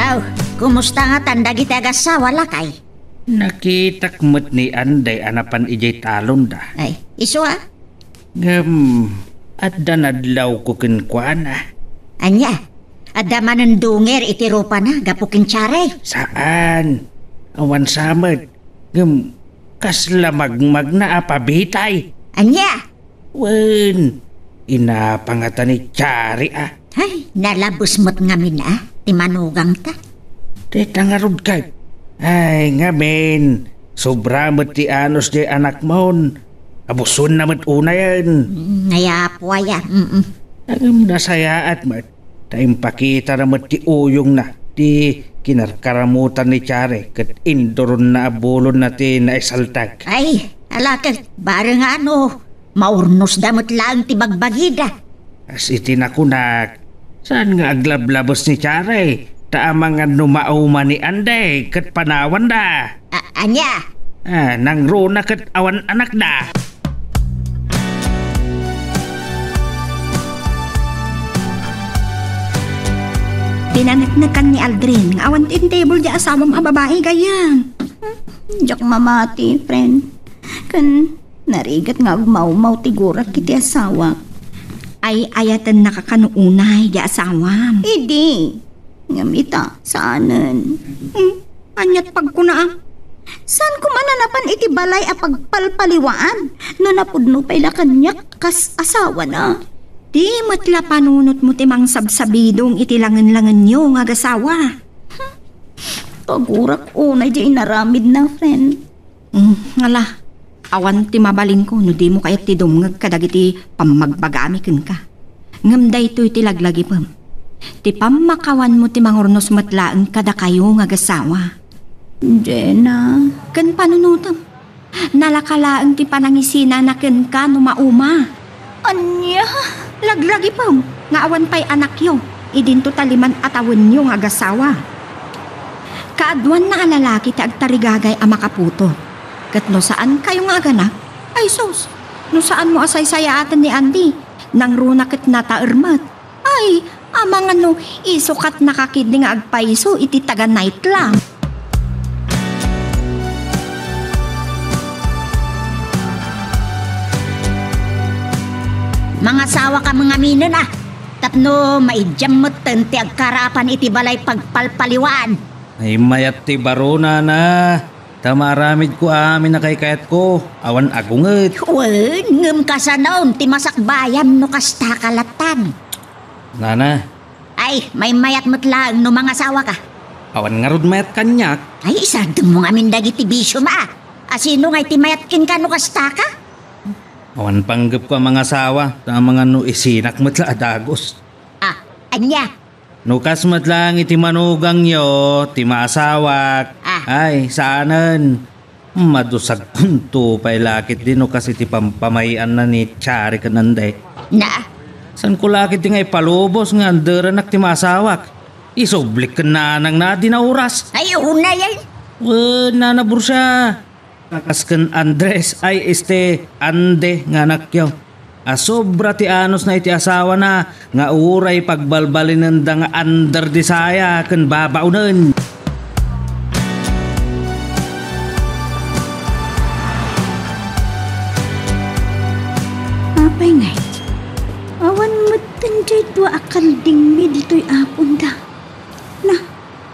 Aw, kumusta ngatan dagiti agassawa, lakay? Nakitak met ni Anday a napan idiay talonda. Ay, isu a? Ngem, adda nadlawko kenkuana. Ania? Adda manen dungir iti rupana gapu ken Tiare? Saan. Awan sa met. Ngem, kasla magmagna a pabitay. Ania? Wen, inapangata ni Tiare a. Ay, nalabes met ngamin a, ti manugangta. Dayta ngarud ket. Ay, ngamin, sobra met ti anus diay anakmon. Abusuenna met unayen. Mm, ay apo aya, mm. Ngem nasayaat met, ta impakitana met ti uyongna, ti kinarkaramutan ni Tiare, ket induronna a bulonna ti naisaltak. Ay, ala ket, bareng a no, maurnosda met laeng ti bagbagida. Kas iti nakunak, saan nga aglablabes ni Tiare, ta amangan no mauma ni Anday ket panawanda. A-, ania? Ah, nangruna ket awan anakda. Pinaneknekan ni Aldrin nga awan ti intable ti asawam a babai, gayyem. Diak mamati, friend. Ken narigat nga agmawmaw ti gurak iti asawak. Ay-ayatennaka kano unay di asawam? Idi. Ngem ita, saanen. Hmm, aniat pagkuna a? Saan koma a napan iti balay a pagpalpaliwaan no napudno pay la kaniak kas asawana? Di met la panunotmo ti mangsabsabidong iti langenlangenyo nga agasawa. Kagurak unay di inaramidna, friend. Mm, ngala, awan ti mabalinko no dimo kayat ti dumngeg kadagiti pammagbagami kenka. Ngem daytoy ti laglagipem. Ti pammakawanmo ti mangurnos met laeng kadakayo nga agasawa. Jena. Ken panunotem. Nalaka laeng ti panangisinana kenka no mauma. Ania? Laglagipem nga awan pay anakyo idinto taliman a tawenyo nga agasawa. Kaaduanna a lalaki ti agtarigagay a makaputot. Ket no saan kayo nga aganak, ay sus, no saanmo a saysayaaten ni Andy, nangruna ket nataer met. Ay, amangan no isukatnaka ketdi nga agpayso iti taga-night lang. Mangasawakami ngaminen a, tapno maidiam metten ti agkaraapan iti balay pagpalpaliwaan. Ay, mayat ti baro, nana. Ta maaramidko amin a kaykayatko, awan agunget. Wen, ngem kasanon ti masakbayam no kasta ka latan. Nana, Ay, maymayat met laeng no mangasawaka. Awan ngarud mayat kaniak. Ay, isardengmo ngamin dagiti bisiom a. Asino nga iti mayat kenka no kastaka? Awan panggepko a mangasawa, ta amangan no isinak met la a dagus. Ah, ania? No kas met laeng iti manugangyo, ti maasawak. Ah. Ay, saanen. Madusagkonto pay la ketdi no kas iti pampamay-anna ni Chari ken Ande. Na? Saanko la ketdi nga ipalubos nga anderenak ti maasawak. Isublik ken nanangna a di nauras. Ay, unay ay. Wen, Nana Borsia. Kakas ken Andres ay este Ande nga anakyo. A sobra ti anosna iti asawana nga uray pagbalbalinenda nga under disaya ken babaonen. Apay ngay? Awan metten jay dua a kaldingmi ditoy aponda. Na,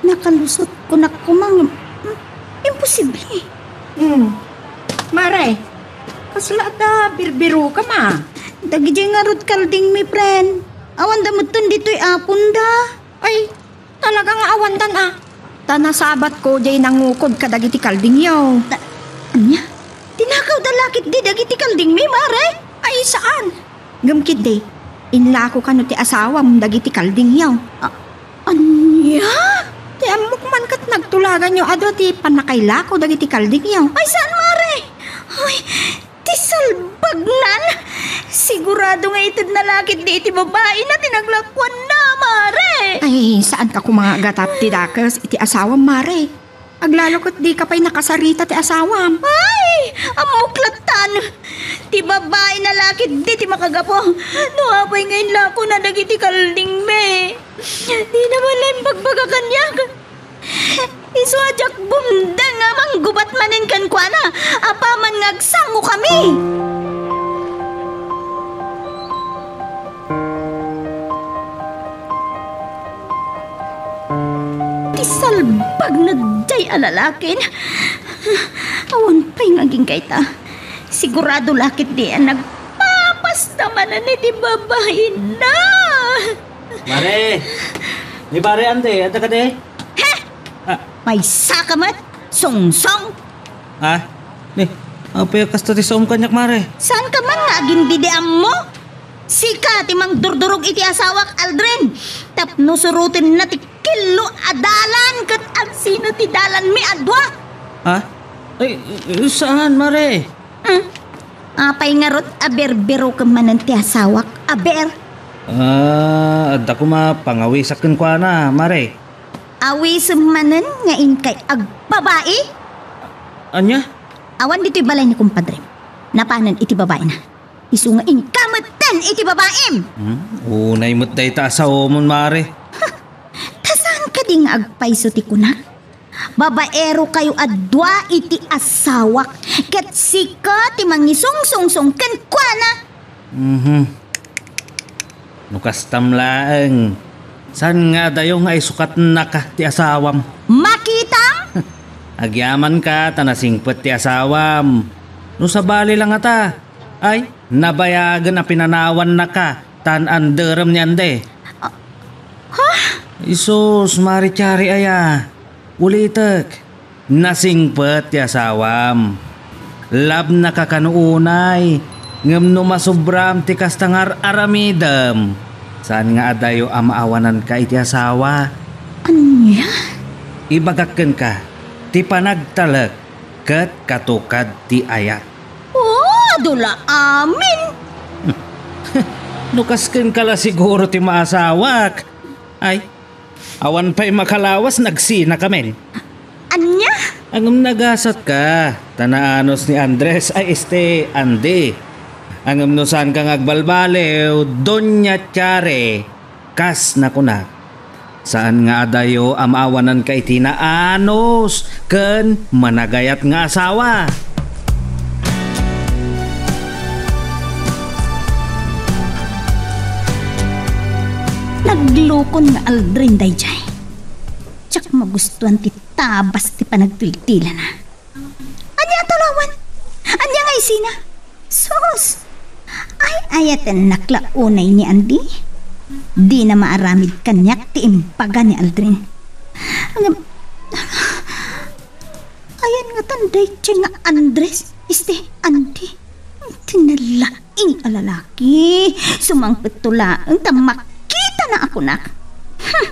nakalusot kunak koma ngem, hmm, imposible. Hmm. Mare, kasla adda birbiroka ma? Dagijay ngarud kaldingmi, friend. Awanda metten ditoy aponda. Ay, talaga nga awandan a. Ta nasabatko jay nangukod kadagiti kaldingyo. Ta-, ania? Tinakawda la ketdi dagiti kaldingmi, mare? Ay, saan? Ngem ketdi, inlako kano ti asawam dagiti kaldingyo. A-, ania? Ti ammok man ket nagtulaganyo adu ti pannakailako dagiti kaldingyo. Ay, saan, mare? Ay, ti salbagnan! Sigurado nga itedna la ketdi iti babaina ti naglakuanna, mare! Ay, saanka koma nga agatap ti dakes iti asawam, mare. Aglalo ket dika pay nakasarita ti asawam. Ay! Ammok lattan! Ti babaina la ketdi ti makagapu. No apay nga inlakona dagiti kaldingmi. Dina man la imbagbaga kaniak. Isu a diak bumdeng a manggubat manen kenkuana apaman nga agsangokami. Ti salbagna jay a lalakin. Awan pay nga agingga ita. Sigurado la ketdi a nagpapasta manen iti babaina. Mare! Ni Mare, ante, adda kadi? He! Ah. Maysaka met, sungsong! Ah? Ni, apay a kasta ti saom kaniak, Mare? Saanka man nga agindidi ammo? Sika ti mangdurdurog iti asawak, Aldrin. Tapno surotenna ti killo a dalan ket agsina ti dalanmi a dua. Ha? Ay, saan, Mare? Hmm? Apay ngarud a birbirokem manen ti asawak, aber? Ah, adda koma pangawisak kenkuana, Mare. Awisem manen nga inkay agbabai? Ania? Awan ditoy balay ni kumpadrem. Napanen iti babaina. Isu nga inka metten iti babaim. Hmm? Unay met dayta a saomon, Mare. Ta saan kadi nga agpayso ti kunak? Babaerokayo a dua iti asawak, ket sika ti mangisungsungsong kenkuana. Mhm. No kastam laeng, saan nga adayo nga isukatnaka ti asawam? Makitam? Agyamanka ta nasingpet ti asawam. No sabali la ngata, ay, nabayagen a pinanawannaka tan anderem ni Ande. Ah, ha? Isus, Mare Chari aya. Ulitek, nasingpet ti asawam. Labnaka kano unay, ngem no masobram ti kasta nga ar-aramidem, saan nga adayo a maawananka iti asawa. Ania? Ibagak kenka, ti panagtalek ket katukad ti ayat. Oh, adu la amin! No kas kenka la siguro ti maasawak. Ay, awan pay makalawas, nagsinakamin. Ania? Ngem nagasatka, ta naanos ni Andres ay este Andy. Ngem no saanka nga agbalbaliw, Doña Tiare, kas nakunak. Saan nga adayo a maawananka iti naanos ken managayat nga asawa. Naglukon nga Aldrin daydiay. Diak magustuan ti tabas ti panagtiltilana. Ania a talawan? Ania nga isina? Sus! Ay-ayatennak la unay ni Andy? Dina maaramid kaniak ti imbaga ni Aldrin. Ngem, ayan ngatan daytoy nga Andres, este, Andy? Ti nalaing a lalaki, sumangpetto laeng ta makitana a kunak. Hmm.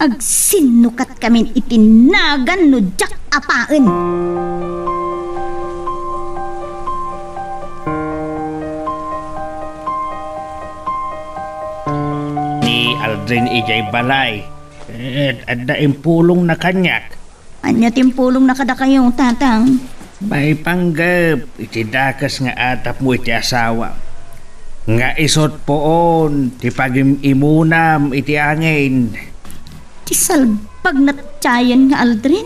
Agsinnukatkamin iti nagan no diak apaen. Ni Aldrin idiay balay. Et adda impulongna kaniak. Ania ti impulongna kadakayo, Tatang? Maipanggep iti dakes nga atapmo iti asawa, nga isut' puon ti pagim-imunam iti angin. Ti salbag natsayen nga Aldrin.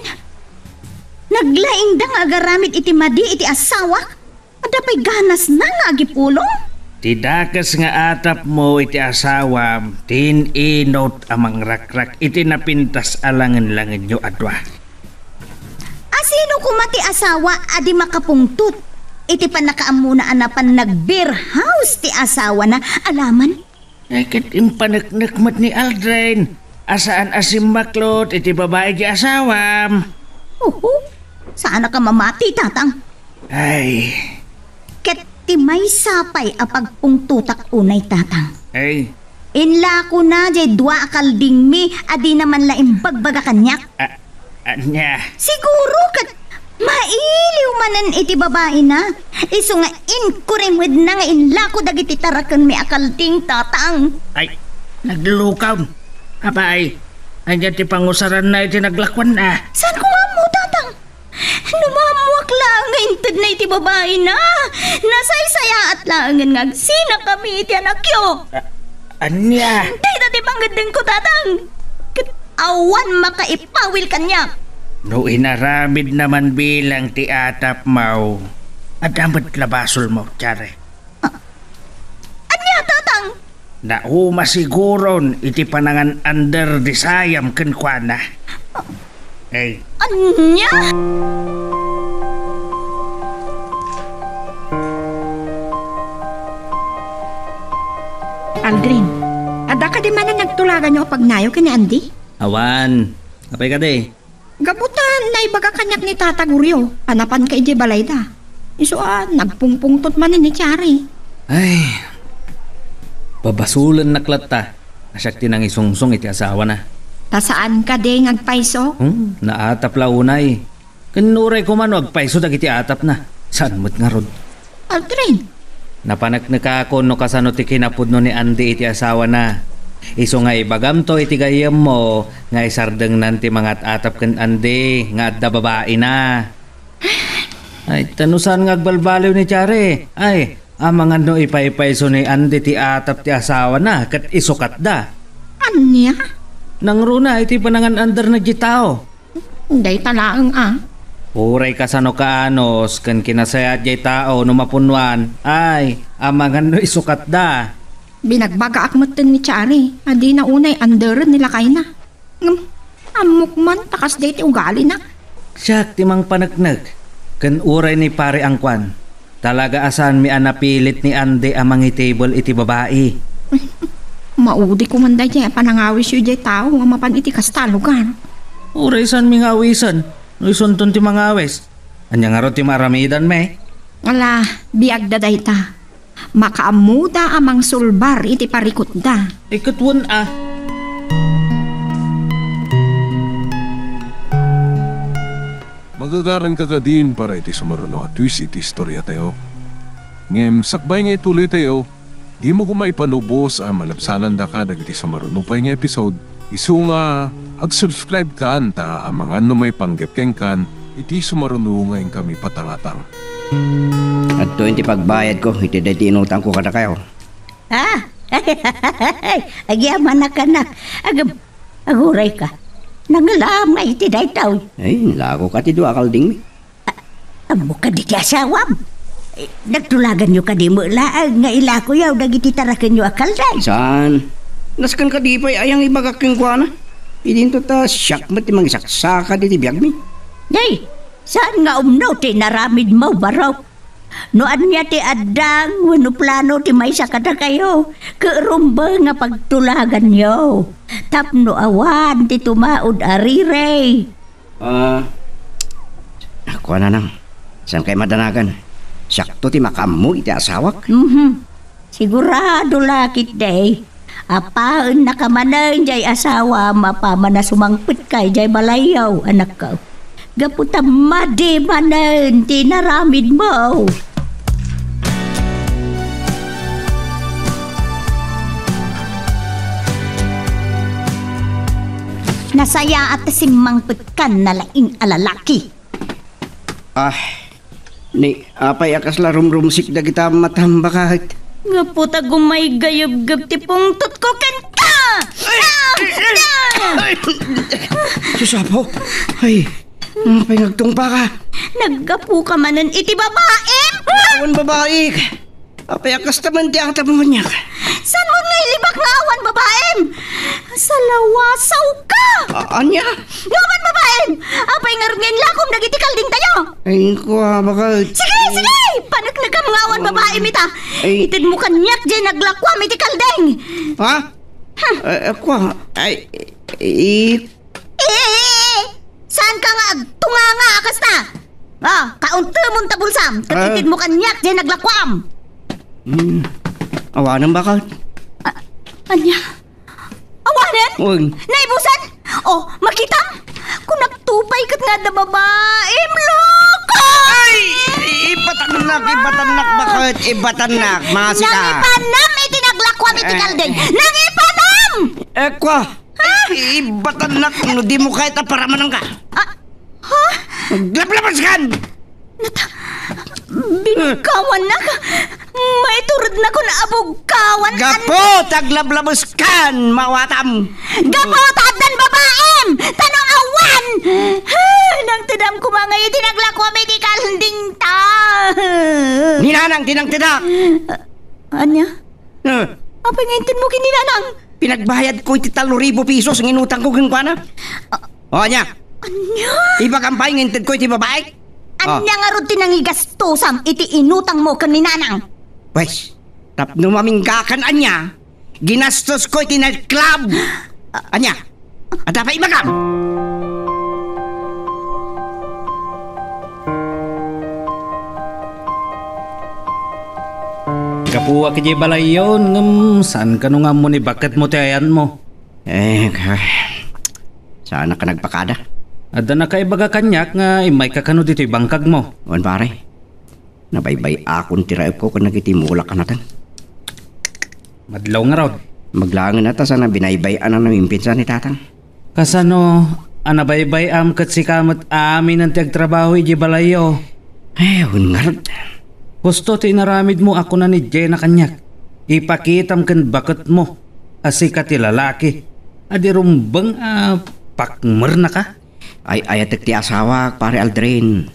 Naglaingda nga agaramid iti madi iti asawak. Adda pay ganasna nga agipulong? Ti dakes nga atapmo iti asawam, ti in-inut a mangrakrak iti napintas a langenlangenyo a dua. A sino koma ti asawa a di makapungtot iti pannakaammona a napan nag-beer house ti asawana a laman? Ay, ket impaneknek met ni Aldrin a saan a simmaklot iti babai ti asawam. Oho, saanak a mamati, Tatang. Ay. Ket ti maysa pay a pagpungtotak unay, Tatang. Ay. Inlakona diay dua a kaldingmi a dina man la imbagbaga kaniak. A-, ania? Siguro ket mailiw manen iti babaina. Isu nga inkurimedna nga inlako dagiti tarakenmi a kalding, Tatang. Ay, naglukaw. Apay, ania ti pangusaranna iti naglakuanna? Saan ko nga ammo, Tatang? No maammoak laeng nga intedna iti babaina, nasaysayaat laengen nga agsinakami iti anakyo. A-, ania? Dayta ti pangeddengko, Tatang. Ket awan makaipawil kaniak. No inaramidna man bilang ti atapmo, adda met la basolmo, Chare. A-, ania, Tatang? Nauma siguron iti panangan-under ti sayam kenkuana. Ay. Ania? Aldrin, adda kadi manen nagtulaganyo a pagnayo ken ni Andy? Awan. Apay kadi? Gapu ta naibaga kaniak ni Tata Goryo a napanka idiay balayda. Isu a nagpungpungtot manen ni Chari. Ay, babasolennak latta a siak ti nangisungsong iti asawana. Ta saan kadi nga agpayso? Hmm, naatap la unay. Ken uray koma no agpayso dagiti atapna, saan met ngarud. Aldrin. Napaneknekakon no kasano ti kinapudno ni Andy iti asawana. Isu nga ibagamto iti gayyemmo nga isardengnan ti mangat-atap ken Andy nga adda babaina. Ay, ta no saan nga agbalbaliw ni Chari, ay, amangan no ipaypayso ni Andy ti atap ti asawana ket isukatda. Ania? Nangruna iti panangan-underna diay tao. Dayta laeng a. Uray kasano kaanus ken kinasayaat diay tao no mapunnoan, ay, amangan no isukatda. Binagbagaak metten ni Chari a dina unay anderen ni lakayna. Ngem, ammok man ta kasdiay ti ugalina. Siak ti mangpaneknek, ken uray ni Pare Angkuan. Talaga a saanmi a napilit ni Andy a mangitibel iti babai. Maudi koman daydiay a panangawisyo idiay tao a mapan iti kasta a lugar. Uray saanmi nga awisen no isunton ti mangawis. Ania ngarud ti maaramidanmi? Ala, biagda dayta. Makaammoda a mangsulbar iti parikutda. Ay, ket wen a. Magagaranka kadin para iti sumaruno a twist iti istoriatayo. Ngem sakbay nga ituloytayo, dimo koma ipanubos a malabsanandaka dagiti sumaruno pay nga episode. Isu nga, ag-subscribe kan ta amangan no maipanggep kenkan iti sumaruno nga inkami patangatang. Adtoyen ti pagbayadko iti daydi inutangko kadakayo. Ah! Agyamanak, anak. Ag-, agurayka. Nangalaam nga iti daytoy. Ay, inlakoka ti dua a kaldingmi. A-, ammo kadi ti asawam? Eh, nagtulaganyo kadi met laeng nga ilakoyo dagiti tarakenyo a kalding? Saan? Nasken kadi pay ayang ibagak kenkuana? Idinto ta siak met ti mangisaksaka diti biagmi. Nay, saan nga umno ti inaramidmo, barok? No ania ti addang wenno plano ti maysa kadakayo, ket rumbeng a pagtulaganyo tapno awan ti tumaud a rirey. Ah, kuana nang, saan kay madanagan? Siakto ti makaammo iti asawak. Mhm. Sigurado la ketdi, apaennaka manen jay asawam a paman a sumangpetka idiay balayyo, anakko. Gapu ta madi manen ti inaramidmo. Nasayaat ta simmangpetkan a laing a lalaki. Ah, ni, apay a kasla rumrumsik dagita matam, baket? Gapu ta gumaygayebgeb ti pungtotko kenka! Ay! Ah! Ay! Ah! Ay! Sus, Apo! Ay, apay nga agtungpaka? Naggapuka manen iti babaem? Awan babaek! Apay a kasta man ti atapmo kaniak? Saan mo nga ilibak nga awan babaem? Salawasawka! A-, ania? Nga awan babaem! Apay ngarud nga inlakom dagiti kaldingtayo? Ay, kua, baket. Sige, sige! Paneknekam nga awan babaem ita! Ay. Itedmo kaniak diay naglakuam iti kalding! Ha? Hmm. Eh, eh, kua, ay, i-, Eh, saanka nga agtunganga a kasta? Ah, kauntemon ta bulsam, ket Ah. Itedmo kaniak diay naglakuam. Hmm. Awanen, baket. Ah, ania? Awanen? Wen. Naibusan? Oh, makitam? Kunakto pay ket nga adda babaem, loko! Ay! Ibatannak, ibatannak, baket, ibatannak, masika. Nangipanam iti naglakuam iti Eh. kalding. Nangipanam! Eh, kua. Ha? Ibatannak no dimo kayat a paramananka. Ah, ha? Aglablabaskan! Nata-, bingkawannak. Maiturednakon a bugkawan. Gapu ta aglablabaskan, maawatam. Gapu ta addan babaem, ta no awan. Ha, nangtedam koma nga iti naglakuam iti kaldingta. Ni nanang ti nangtedak. Ah, ania? Eh. Apay nga intedmo ken ni nanang? Pinagbayadko iti tallo ribu pesos nga inutangko kenkuana. Ah. O, ania? Ania? Ibagam pay nga intedko iti babaek? Ania ngarud ti nangigastosam iti inutangmo ken ni nanang? Pwes, tapno maminggakan ania, ginastosko iti nightclub. Ania? Adda pay ibagam? Gapuak idiay balayyon, ngem saan kano nga ammo ni baketmo ti ayanmo? Eh, ka-, saanak a nagpakada. Adda nakaibaga kaniak nga immayka kano ditoy bangkagmo. Wen, pare. Nabaybay-akon ti raepko ken dagiti mulak a nateng. Madlaw ngarud. Maglaengen a ta saan a binaybay-an a namimpinsan ni Tatang. Kasano a nabaybay-am ket sika met amin ti agtrabaho idiay balayyo? Eh, wen ngarud. Husto ti inaramidmo a kuna ni Jenna kaniak. Ipakitam ken baketmo a sika ti lalaki a di rumbeng a pakmernaka. Ay-ayatek ti asawak, Pare Aldrin.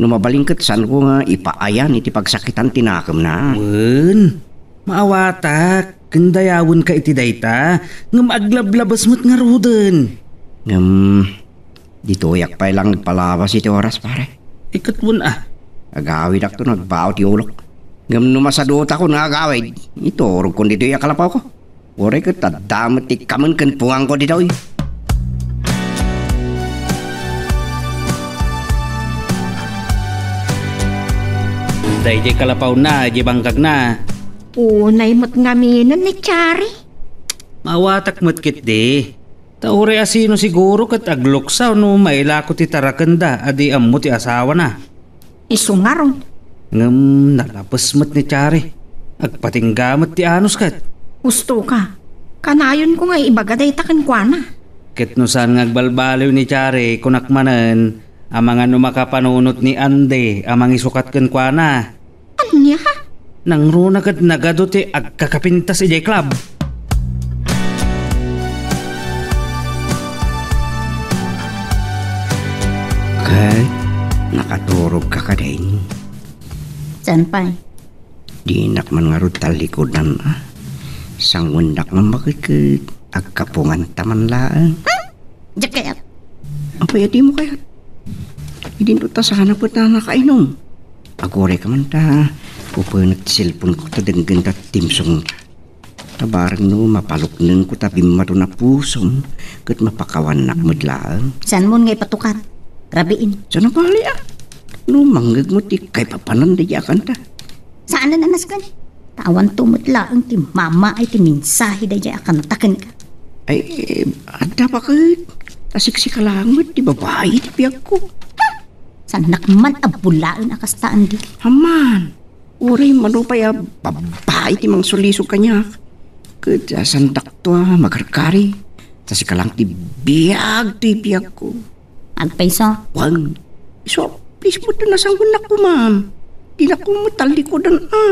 No mabalin ket saanko nga ipaayan iti pagsakitan ti nakemna. Wen, maawatak, ken dayawenka iti dayta, ngem aglablabas met ngaruden. Ngem, ditoyak pay lang agpalabas iti oras, pare. Iket wen a. Agawidakto no agbaw ti ulok. Ngem no masadutakon nga agawid, iturogkon ditoy a kalapawko. Uray ket adda met ti kamen ken pungangko ditoy. Daydiay kalapawna, idiay bangkagna. Unay met ngaminen ni Chari. Maawatak met ketdi. Ta uray a sino siguro ket agluksaw no mailako ti tarakenda a di ammo ti asawana. Isu ngarud. Ngem nalabes met ni Chari. Agpatingga met ti anus ket. Hustoka. Kanayonko nga ibaga dayta kenkuana. Ket no saan nga agbalbaliw ni Chari, kunak manen, amangan no makapanunot ni Andy a mangisukat kenkuana. Ania? Nangruna ket nagadu ti agkakapintas idiay club. Ket nakaturogka kadin? Saan pay? Dinak man ngarud tallikudan, a. Sanguendak man baket ket agkapunganta man laeng. Hmm? Diak kayat. Apay a dimo kayat? Idinto ta saanak met a nakainom. Agurayka man ta, upenek ti cellphone-ko ta denggenta ti timsong. Ta bareng no mapaluknengko ta bimmadon a pusom, ket mapakawannak met laeng. Saanmon nga ipatukar? Rabiin. Saan a bali, a? No mangngegmo ti kaipapanan daydi a kanta. Saanen a nasken. Ta awanto met laeng ti mamaay ti mensahe daydi a kanta kenka. Ay, eh, adda pa ket. Ta siksika laeng met ti babai ti biagko. Saannak man a bulaen a kasta, Andy. Amman, uray mano pay a babai ti mangsulisog kaniak. Ket, ah, saandakto a magargari. Ta sika laeng ti biag ti biagko. Agpayso? Wen, isu a please met ta nasangonak koma. Dinak koma tallikudan, a.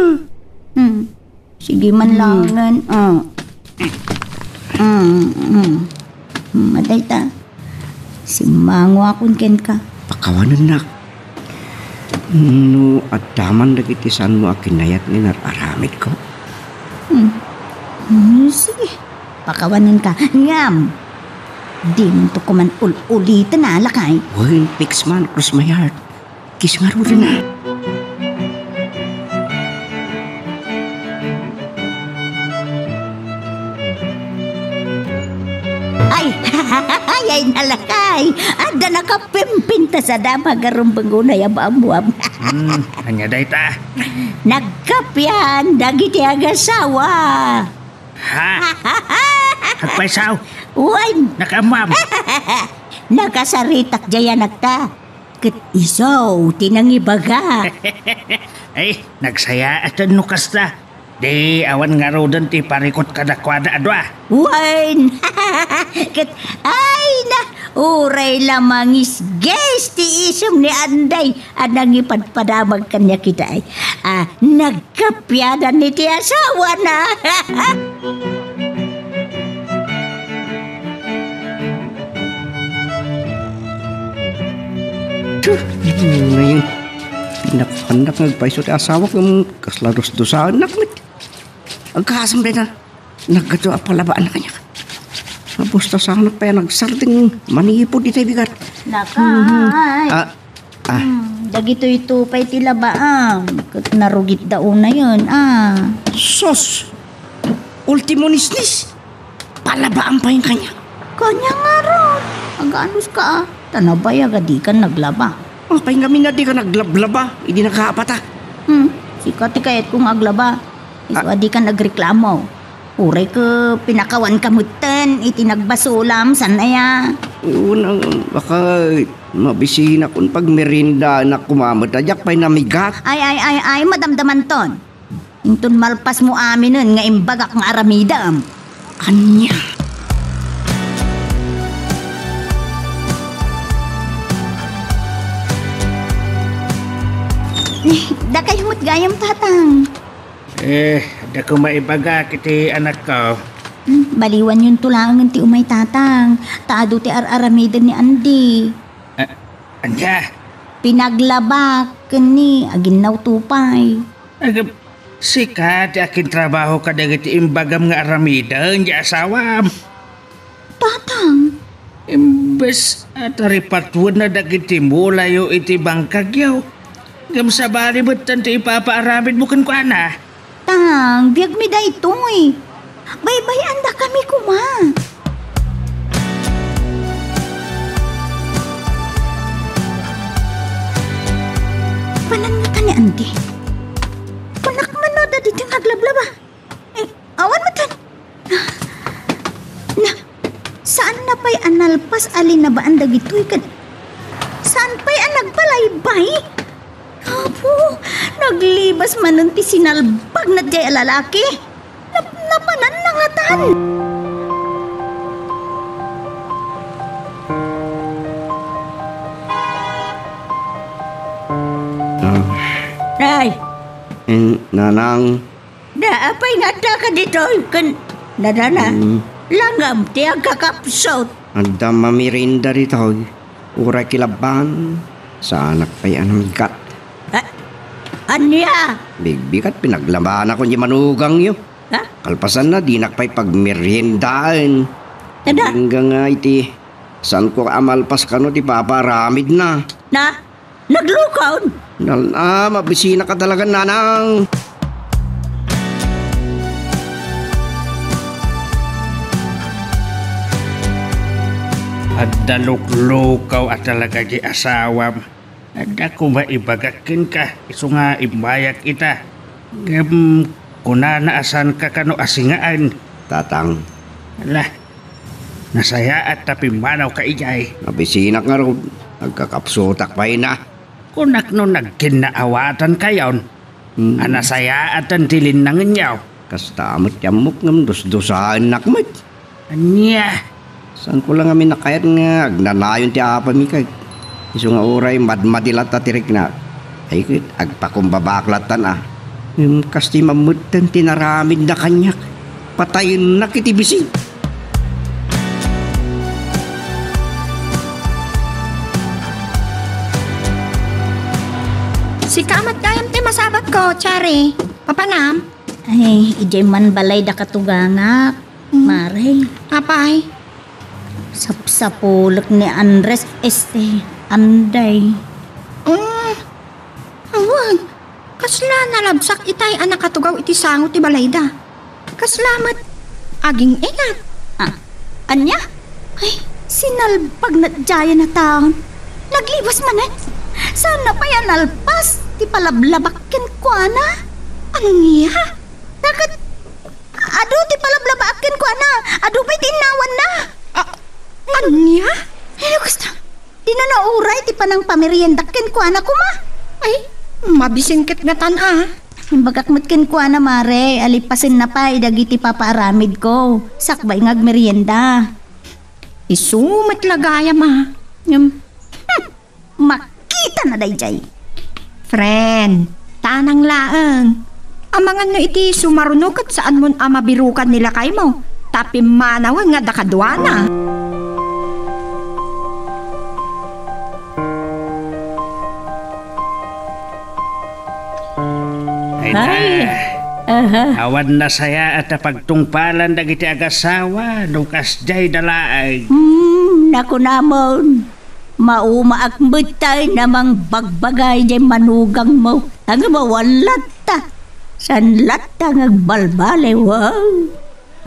Hmm. Sige man Hmm. laengen, a. Hmm, hmm. Hmm, adda ita. Simmangoakon kenka. Pakawanennak. No adda man dagiti saanmo a kinayat nga inar-aramidko. Hmm. Hmm, sige. Pakawanenka. Ngem, dimonto koman ul-uliten a, lakay. Wen, fix man, cross my heart. Kis ngaruden a. Ay, ay, ay, nalakay. Adda nakapimpintas a damag a rumbeng unay a maammuam. Hmm, ania dayta? Nagkapian dagiti agasawa. Ha? Agpayso? Wen. Nakaammuam? Nakasaritak diay anakta. Ket isu ti nangibaga. Ay, nagsayaat no kasta. Di awan ngaruden ti parikut kadakuada a dua. Wen. Ket, ay na, uray la mangisgis ti isem ni Anday a nangipadpadamag kaniak ita, ay. A, nagkapiadan iti asawana. Tuh, ngayon, pinapandak nga agpayso ti asawak, um, kasla dusdusaennak met. Agkasam dayta, naggato a palabaan na kaniak. Nabustasanak pay a nagsardeng manipod itay bigat. Lakay. Mhm. Ah, Ah. Hmm, dagitoy to pay ti labaam. Ket narugitda unayen, a. Sus! Ultimo nisnis! Palabaam pay kaniak. Kaniak ngarud. Aganoska, a. Ta nabayag a dikan naglaba. Apay ngamin a dikan naglablaba idi nagkaapata? Hmm, sika ti kayatko nga aglaba. Isu a dikan agreklamo. Uray ket pinakawanka metten iti nagbasolam, saan aya? Unang, baka mabisinakon pagmeriendanak koma met a diak pay namigat. Ay, ay, ay, ay, madamdamanton. Inton malpasmo aminen nga imbagak nga aramidem. Ania? Dakay met gayam, Tatang. Eh, adda koma ibagak iti anakko. Hmm, baliwanyonto laengen ti umay, Tatang. Ta adu ti ar-aramiden ni Andy. Ah, ania? Pinaglabak ken ni aginnawto pay. Agam, sika ti akintrabaho kadagiti imbagam nga aramiden ti asawam. Tatang. Imbes a taripatuenna dagiti mulayo iti bangkagyo, ngem sabali metten ti ipapaaramidmo kenkuana. Tang, biagmi daytoy. Baybay-andakami koma. Pananna kanian ti? Kunak man no, dadi ti naglablaba. Eh, awan metten. Na, saanna pay a nalpas a linabaan dagitoy ken saan pay a nagbalaybay? Apo, naglibas manen ti sinalbagna diay a lalaki. Nap-, napananna ngatan. Ah. Ay. Eh, Nanang. Apay nga addaka ditoy ken nanana? Hmm. Langam ti agkakapsut. Adda mamerienda ditoy. Uray kilabaan, saanak pay a namigat. A-, ania? Bigbigat, pinaglabaanakon diay manugangyo. Ha? Kalpasanna, dinak pay pagmeriendaen. Tada? Agingga nga iti, saanko a malpas kano ti papaaramidna. Na? Naglukaw! Nalna, mabisinak a talaga, nanang. Adda luklukaw a talaga di asawam. Adda koma ibagak kenka, isu nga immayak ita. Ngem kunana a saanka kano a singaen. Tatang. Ala, nasayaat ta pimmanawka idiay. Mabisinak ngarud. Agkakapsutak pay na. Kunak no nagkinnaawatankayon. Hmm. A nasayaatan ti linnangenyo. Kasta met ti ammok ngem dusdusaennak met. Ania? Saanko la ngamin a kayat nga agnanayon ti apami kay isu nga uray madmadi latta ti riknak. Ay ket agpakumbabak lattan a. Ngem kas ti mammetten ti naramidna kaniak. Patayennak iti bisi. Sika met gayam ti masabatko, Cherry. Papanam? Ay, idiay man balay da katugangak, Mm. Mare. Apay? Sapsapulek ni Andres, este, anday. Mm. Awan, kasla nalabsak itay a nakatugaw iti sango ti balayda. Kasla met aging-inat. Ah, ania? Ay, sinalbag na diayen a taon. Naglibas manen. Saanna pay a nalpas ti palablabak kenkuana. Ania? Naket, adu ti palablabak kenkuana. Adu pay ti innawanna. Ah, ania? Ay, kasta. Dina nauray ti panangpameriendak kenkuana koma. Ay, mabisin ket ngatan a. Imbagak met kenkuana, Mare, a lipasenna pay dagiti papaaramidko, sakbay nga agmerienda. Isu met la gayam a. Ngem, hmm, makitana daydiay. Friend, tanang laeng. Amangan no iti sumaruno ket saanmon a mabirukan ni lakaymo, ta pimmanawen nga adda kaduana. Ay, Ay. Aha. Awan nasayaat a pagtungpalan dagiti agasawa no kasdiay da laeng. Hmm, nakunamon. Maumaak metten a mangbagbaga idiay manugangmo. Ngem awan latta. Saan latta nga agbalbaliw, ah.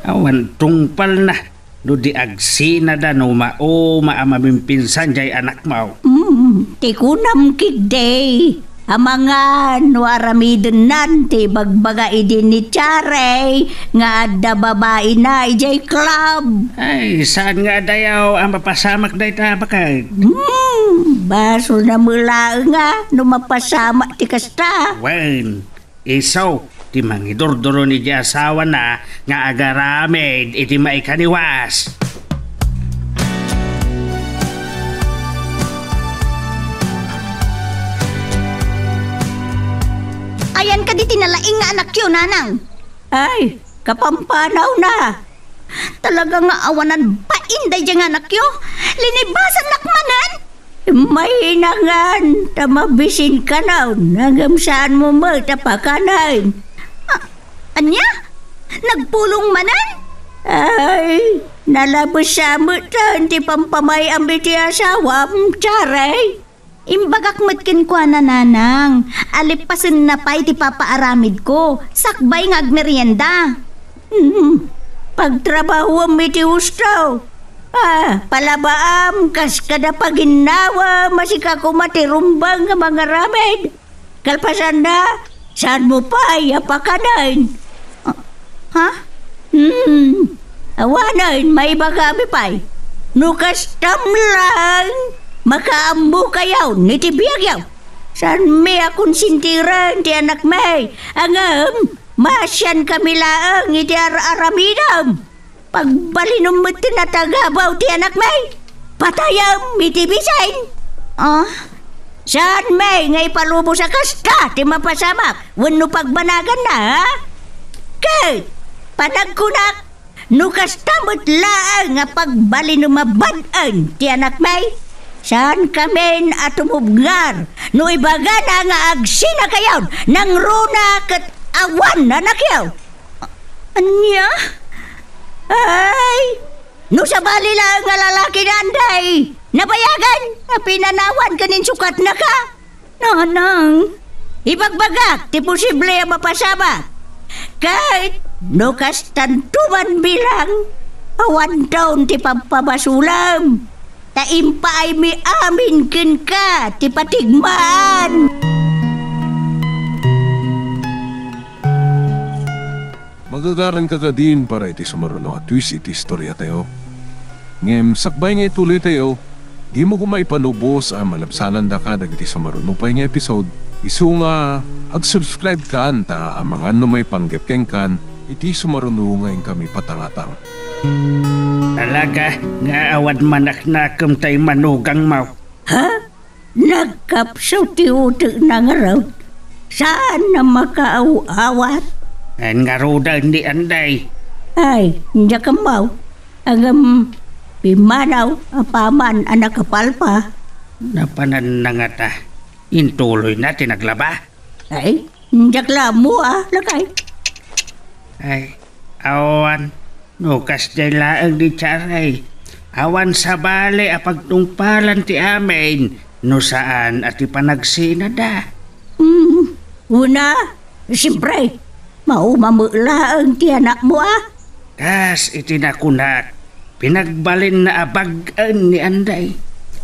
Awan tungpalna no di agsinada no mauma a mamimpinsan diay anakmo. Mm, ti kunam ketdi. Amangan no aramidennan ti ibagbaga idi ni Charay nga adda babaina idiay club. Ay, saan nga adayaw a mapasamak dayta, baket? Hmm, basol na met laeng a no mapasamak ti kasta. Wen, isu ti mangidurduro ni di asawana nga agaramid iti maikaniwas. Ayan kadi ti nalaing nga anakyo, nanang? Ay, kapampanawna. Talaga nga awanan bain daydiay nga anakyo. Linibasannak manen. Immay inangan ta mabisin kanon, ngem saanmo met a pakanen. A-, ania? Nagpulong manen? Ay, nalabes sa met ti pampamay-am iti asawam, Charay. Imbagak met kenkuana, nanang, a lipasenna pay ti papaaramidko, sakbay nga agmerienda. Hmm, pagtrabahuam iti husto. Ah, palabaam, kas kada paginnawam, a sika koma ti rumbeng nga mangaramid. Kalpasanna, saanmo pay a pakanen? Ah, ha? Hmm, awanen, maibagami pay. No kastam laeng, makaammokayon iti biagyo. Saanmi a konsintiren ti anakmi, ngem maasiankami laeng iti ar-aramidem. Pagbalinom met ti natagabaw ti anakmi. Patayem iti bisin. Ah? Saanmi nga ipalubos a kasta ti mapasamak wenno pagbanaganna, ha? Ket panagkunak, no kasta met laeng nga pagbalinom a bad-en ti anakmi, saankamin a tumubngar no ibagana nga agsinakayon, nangruna ket awan anakyo. Ania? Ay, no sabali laeng nga lalaki, nanday, nabayagen a pinanawan ken insukatnaka. Nanang, ibagbagak ti posible a mapasamak. Ket no kastanto man bilang, awanton ti pampabasolem. Ta impaaymi amin kenka ti patigmaan. Magagaranka kadin para iti sumaruno a twist iti istoriatayo. Ngem sakbay nga ituloytayo, dimo koma ipanubos a malabsanandaka dagiti sumaruno pay nga episode, isu nga ag-subscribe kan ta amangan no maipanggep kenkan iti sumaruno nga inkami patangatang. Talaga nga awan manaknakem tay manugangmo. Ha? Nagkapso ti utekna ngarud. Saan a makaaw-awat? Wen ngaruden ni Anday. Ay, diak ammo. Ngem pimmanaw apaman a nakapalpa. Napananna ngata. Intuloyna ti naglaba? Ay, diak la ammo a, lakay. Ay, awan. No kasdiay laeng ni Tiaray, awan sabali a pagtungpalan ti amin no saan a ti panagsinada. Hmm, una, siyempre, mauma met laeng ti anakmo a. Kas iti nakunak, pinagbalinna a bag-en ni Anday.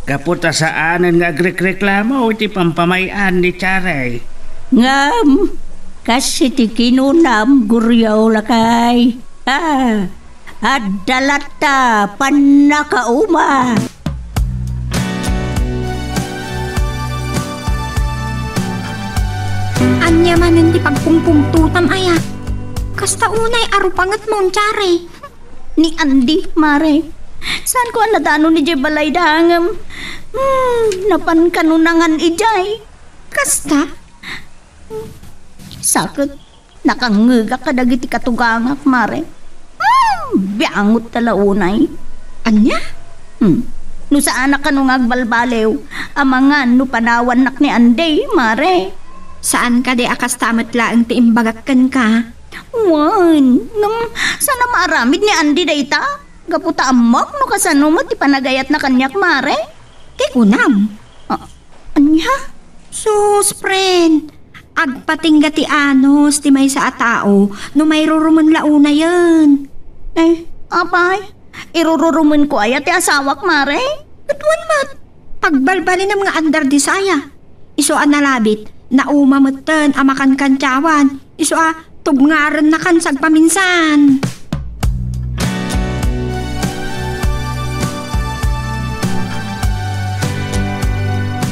Gapu ta saanen nga agrekreklamo iti pampamay-an ni Tiaray. Ngem, kas iti kinunam, Guriaw, lakay. Ah, adda latta pannakauma. Ania manen ti pagpungpungtotam aya? Kasta unay a rupangetmon, Tiaray. Ni Andy, mare. Saanko a nadanon idiay balayda ngem, hmm, napan kanunangan idiay. Kasta? Saket, nakangngegak kadagiti katugangak, mare. Hmm, biangot ta la unay. Ania? Hmm. No saanak kano nga agbalbaliw, amangan no panawannak ni Andy, mare. Saan kadi a kasta met laeng ti imbagak kenka? Wen, ngem saan a maaramid ni Andy dayta? Gapu ta ammok no kasano met ti panagayatna kaniak, mare. Ti kunam. Ah, ania? Sus, friend. Agpatingga ti anus ti maysa a tao no mairurumen la unayen. Eh, apay, irururumenko aya ti asawak, mare? Ket wen met, pagbalbalinem nga under desire. Isu a nalabit, nauma metten a makankantiawan. Isu a tubngarennakan sagpaminsan.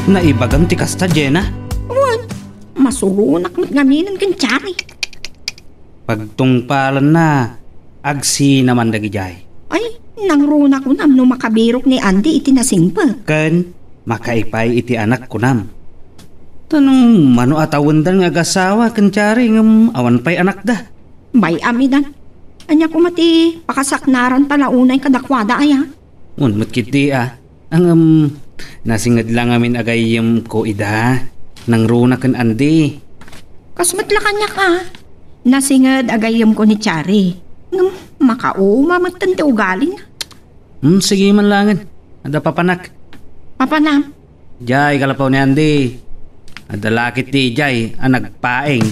Naibagam ti kasta, Jena? Wen, masuronak met ngaminen ken Tiaray. Pagtungpalanna, agsinaman dagidiay. Ay, nangruna kunam no makabirok ni Andy iti nasingpet. Ken makaipay iti anak kunam. Tanong mano a tawendan nga agasawa ken Tiaray ngem awan pay anakda. Bay-am idan. Ania koma ti pakasaknaran pay la unay kadakuada aya? Wen met ketdi a. Ngem, nasinged la ngamin a gayyemko ida. Nangruna ken Andy. Kas met la kaniak a. Nasinged a gayyemko ni Tiaray. Ngem, makauma metten ti ugalina. Hmm, sige man laengen. Adda papanak. Papanam? Jay, kalapaw ni Andy. Adda lakit ti jay a nagpaing.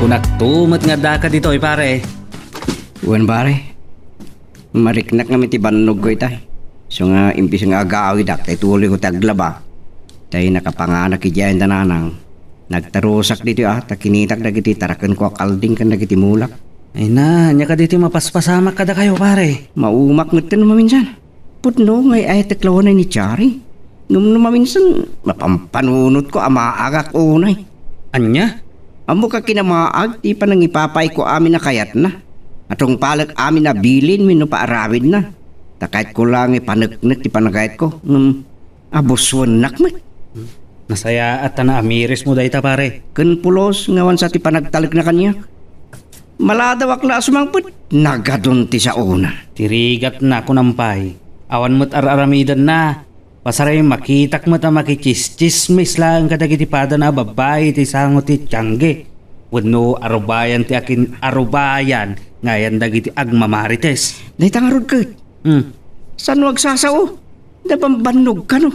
Kunakto met nga addaka ditoy, pare. Wen, pare. Mariknak ngamin ti bannogko itay. Isu nga imbes nga agawidak, tay tuloyko ti aglaba. Tay nakapanganak idiay da nanang. Nagtarusak ditoy a, ta kinitak dagiti tarakenko a kalding ken dagiti mulak. Ay na, ania kadi ti mapaspasamak kadakayo, pare? Maumak metten no maminsan. Pudno nga ay-ayatek laeng ni Tiaray. Ngem no maminsan, mapampanunotko a maagak unay. Ania? Ammok a kinamaag ti panangipapayko amin a kayatna. Atungpalek amin a bilin wenno paaramidna. Ta kayatko la nga ipaneknek ti panagayatko. Ngem, abuswennak met. Nasayaat ta naamirismo dayta, pare. Ken pulos nga awan sa ti panagtalekna kaniak. Maladawak la a sumangpet, nagadun ti saona. Ti rigatna, kunam pay, awan met ar-aramidenna. Pasaray makitak met a makitsismis laeng kadagiti padana a babbai iti sango ti tiangge. Wenno arubayan ti akin-arubayan nga ayan dagiti agmamarites. Dayta ngarud ket, Hmm. Saan no agsasao? Nabambannogka no?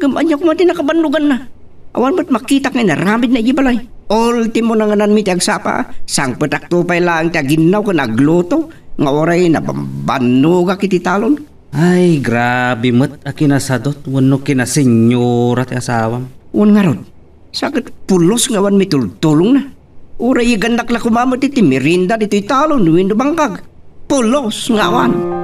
Ngem ania koma ti nakabannoganna? Awan met makitak nga inaramidna idiay balay. Ultimo na ngananmi ti agsapa, sangpetakto pay laeng ti aginnaw ken agluto, nga uray nabambannogak iti talon. Ay, grabe met a kinasadut wenno kinasenyora ti asawam. Wen ngarud, sa ket pulos nga awan mitultulongna. Uray igannak la koma met iti merienda ditoy talon wenno bangkag. Pulos nga awan.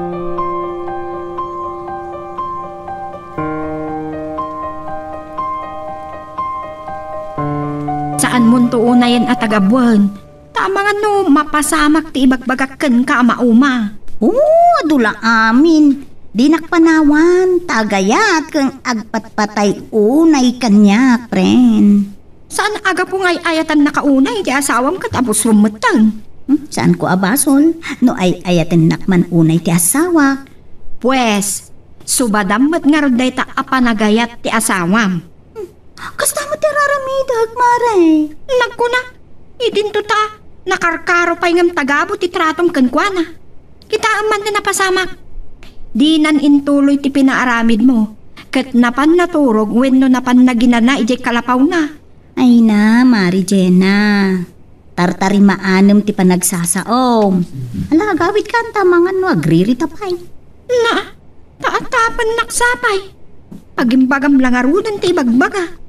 Saanmonto unayen a tagabuen, ta amangan no mapasamak ti ibagbagak kenka a mauma. Oo, adu la amin. Dinak panawan, ta agayat ken agpatpatay unay kaniak, friend. Saan a gapu nga ay-ayatannaka unay ti asawam ket abusom metten? Hmm, saanko a basol no ay-ayatennak man unay ti asawak. Pues, subadam met ngarud dayta a panagayat ti asawam. Hmm, kasta met ti araramidek, Mare. Nagkuna, idinto ta nakarkaro pay ngem tagabu ti tratom kenkuana. Kitaem man ti napasamak. Dinan intuloy ti pinaaramidmo, ket napan naturog wenno napan naginana idiay kalapawna. Ay na, Mari Jena. Tartarimaanem ti panagsasaom. Ala, agawidkan ta amangan no agririta pay. Na, ta atapennak sapay. Agimbagam la ngaruden ti ibagbaga.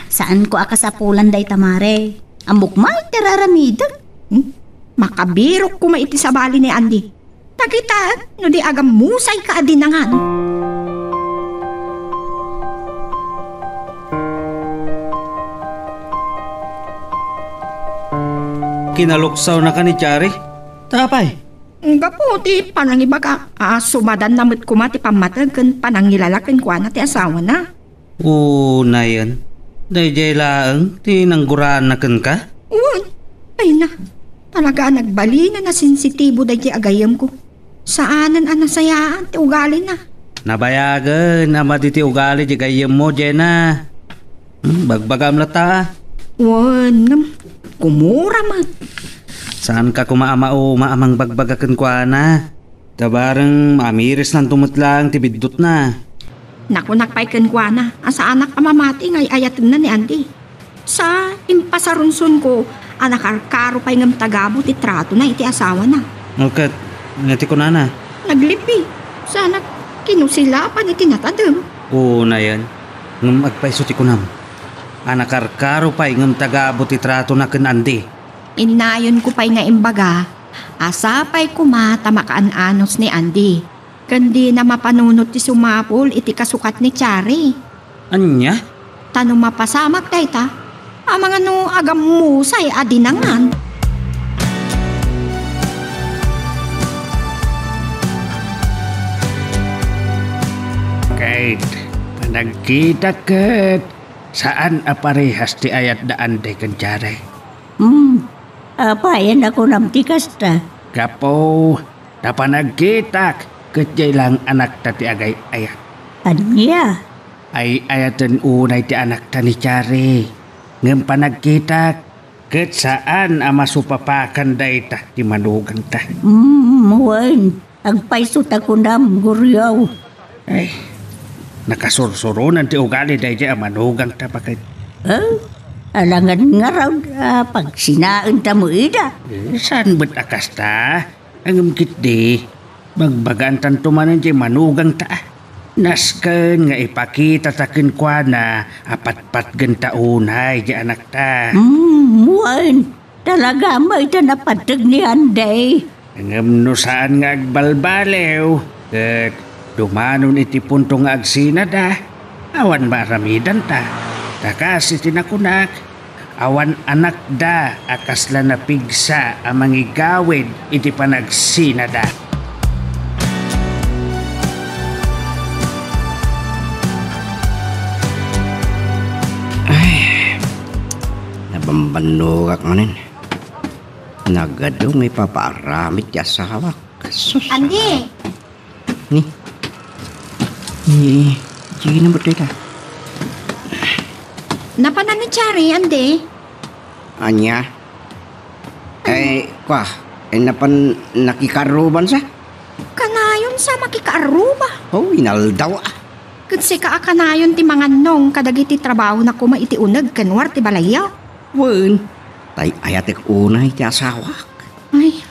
Saanko a kasapulan dayta, Mare. Ammok met ti araramidek. Hmm? Makabirok koma iti sabali ni Andy. Pakitaek no di agammusayka a dinangan. Kinaluksawnaka ni Chari? Ta apay? Gapu ti panangibaga a sumadanna met koma ti pammateg ken panangilala kenkuana ti asawana. Unayen, daydiay laeng ti nangguraanna kenka? Wen, ay na, talaga a nagbalinen a sensitibo daydiay a gayyemko. Saanen a nasayaan ti ugalina. Nabayagen a madi ti ugali di gayyemmo, Jena. Hmm, bagbagam latta. Wen, ngem, kumura met. Saanka koma a mauma a mangbagbaga kenkuana? Ta bareng maamirisnanto met laeng ti biddutna. Nakunak pay kenkuana a saanak a mamati nga ay-ayatenna ni Andy. Sa impasarunsonko a nakarkaro pay ngem tagabu ti tratona iti asawana. O ket, ania ti kunana? Naglibbi. Saanak kinusilapan iti natadem. Unayen, ngem agpayso ti kunam a nakarkaro pay ngem tagabu ti tratona ken Andy. Innayonko pay nga imbaga a sapay koma ta makaan-anos ni Andy, ken dina mapanunot ti sumapul iti kasukat ni Chari. Ania? Ta no mapasamak dayta, amangan no agammusay a dinangan. Ket panagkitak ket saan a parehas ti ayat da Andy ken Chari. Hmm, apay a nakunam ti kasta? Gapu ta panagkitak ket diay laeng anakta ti agay-ayat. Ania? Ay-ayaten unay ti anakta ni Chari. Ngem panagkitak ket saan a masupapakan dayta ti manugangta. Hmm, wen. Agpayso ta kunam, Guriaw. Ay, nakasursuronan ti ugali daydiay a manugangta baket. Eh, alangan ngarud a pagsinaenta met ida. Eh, saan met a kasta? Ngem ketdi, bagbagaantanto manen diay manugangta. Nasken nga ipakitata kenkuana a patpatgenta unay diay anakta. Hmm, wen. Talaga met a napateg ni Andy. Ngem no saan nga agbalbaliw, ket dumanon iti punto nga agsinada, awan maaramidanta. Ta kas iti nakunak, awan anakda a kasla napigsa a mangigawid iti panagsinada. Ay, nabambannogak manen. Nagadu nga ipapaaramid ti asawak. Sus. Andy! Ni? Ni, Gina mo dayta. Napanan ni Chari, Andy? Ania? Ay, kwa, ay napan nakikarruban sa? Kanayon sa makikaarruba. Oh, inaldaw, ah. Ket sika a kanayon ti mangannong kadagiti trabahona koma iti uneg ken war ti balayyo? Wen, tay ayatek unay ti asawak. Ay,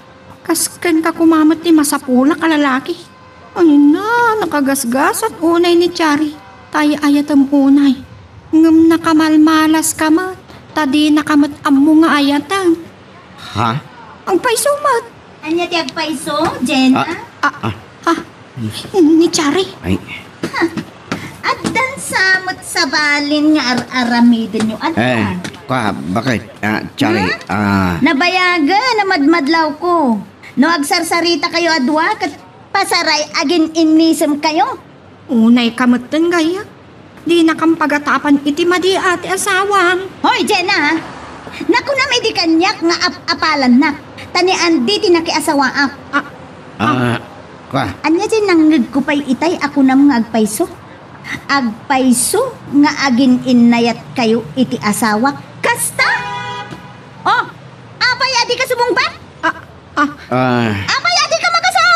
kas kenka koma met ti masapulak a lalaki. Ay na, nakagasgasat unay ni Chari. Tay ayatem unay. Ngem nakamalmalas ka met, ta dinaka met ammo nga ayaten. Ha? Agpayso met. Ania ti agpayso, Jenna? Ah, ah, ah, ni Chari. Ay. Ha? Addan sa met sabalin nga ar-aramidenyo adda. Eh, kwa, bakit? Ah, Chari, Hmm? ah. Nabayagen a madmadlawko. No agsarsarita kayo a dua, ket pasaray agin-innisem kayo. Unay ka metten, gayam. Dinakam pagatapan iti madi a ti asawam. Hoy, Jenna, ha? Nakunam idi kaniak nga ap-apalannak, ta ni Andy ti nakiasawaak. Ah, Ah, kwa. Ania ti nangngegko pay itay a kunam nga agpayso? Agpayso nga agin-innayat kayo iti asawak. Kasta? Oh, apay a dika sumungbat? Ah, ah. Ah. Apay a dika makaso?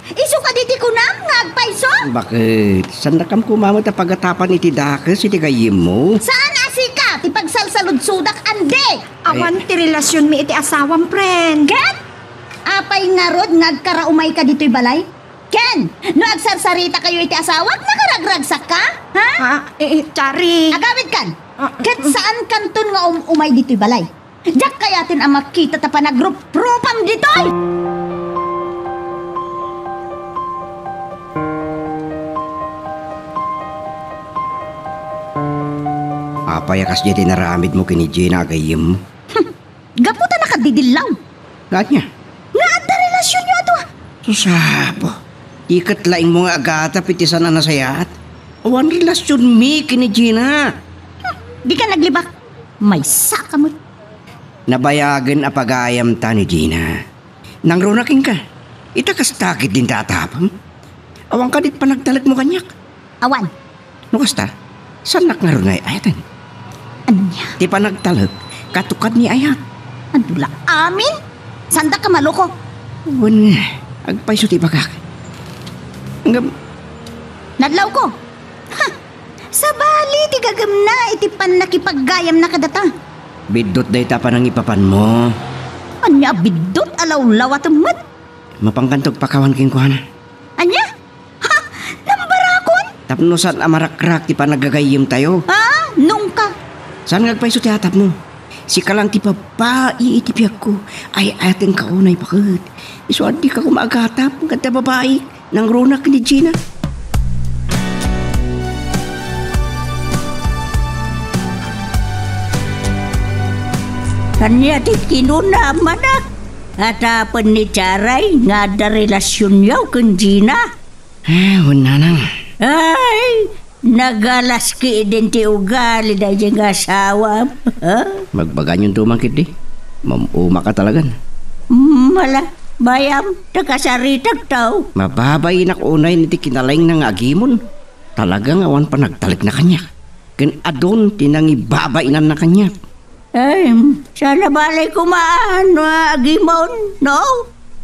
Isu kadi ti kunam nga agpayso? Bakit? Sandakam koma met a pagatapan iti dakes iti gayyemmo? Saan a sika ti pagsalsaludsodak, Andy? Awan Ay. ti relasionmi iti asawam, friend. Ket? Apay ngarud nga agkaraumayka ditoy balay? Ken, no agsarsarita kayo iti asawak, nakaragragsakka? Ha? Ah, eh, eh, Chari. Agawidkan. Ah, Ket mm. saan kanton nga um-umay ditoy balay? Diak kayaten a makita ta panagrupropam ditoy! Apay a kasdiay ti inaramidmo ken ni Gina a gayyemmo? Hmm, gapu ta nakadidillaw. Nga ania? Nga adda relasionyo a dua. Sus, apo. Di ket laingmo nga agatap iti saan a nasayaat. Awan relasionmi ken ni Gina. Hmm, dika naglibak. Maysaka met. Nabayagen a pagayamta ni Gina. Nangruna kenka. Ita kasta ketdin ti atapem. Awan kadi panagtalekmo kaniak. Awan. No kasta, saannak ngarud nga ay-ayaten. Ania? Ti panagtalek, katukad ni ayat. Adu la amin? Saandak a maloko? Wen, agpayso ti ibagak. Ngem, Nadlawko. Ha! Sabali ti gagemna iti pannakipaggayamna kadata. Biddut dayta panangipapanmo. Ania a biddut a lawlawatem met? Mapankanto agpakawan kenkuana. Ania? Ha? Nambarakon? Tapno saan a marakrak ti panagagayyemtayo. Ah, nungka? Saan nga agpayso ti atapmo? Sika lang ti babai iti biagko. Ay-ayatenka unay baket. Isu a dika koma agatap nga adda babai. Nangruna ken ni Gina. Ania ti kinuna, manak? Atapen ni Charay nga adda relasionyo ken Gina? Ah, wen, nanang. Ay, nagalas ketdin ti ugali daydiay nga asawam. Ha? Magbagayon to man ketdi. Mam-umaka talagan. Mala, bayam, ta kasaritak taw. Mababainak unay iti kinalaingna nga agimon. Talaga nga awan panagtalekna kaniak. Ken adun ti nangibabainan na kaniak. Ay, saan a balay koma no agimon, no?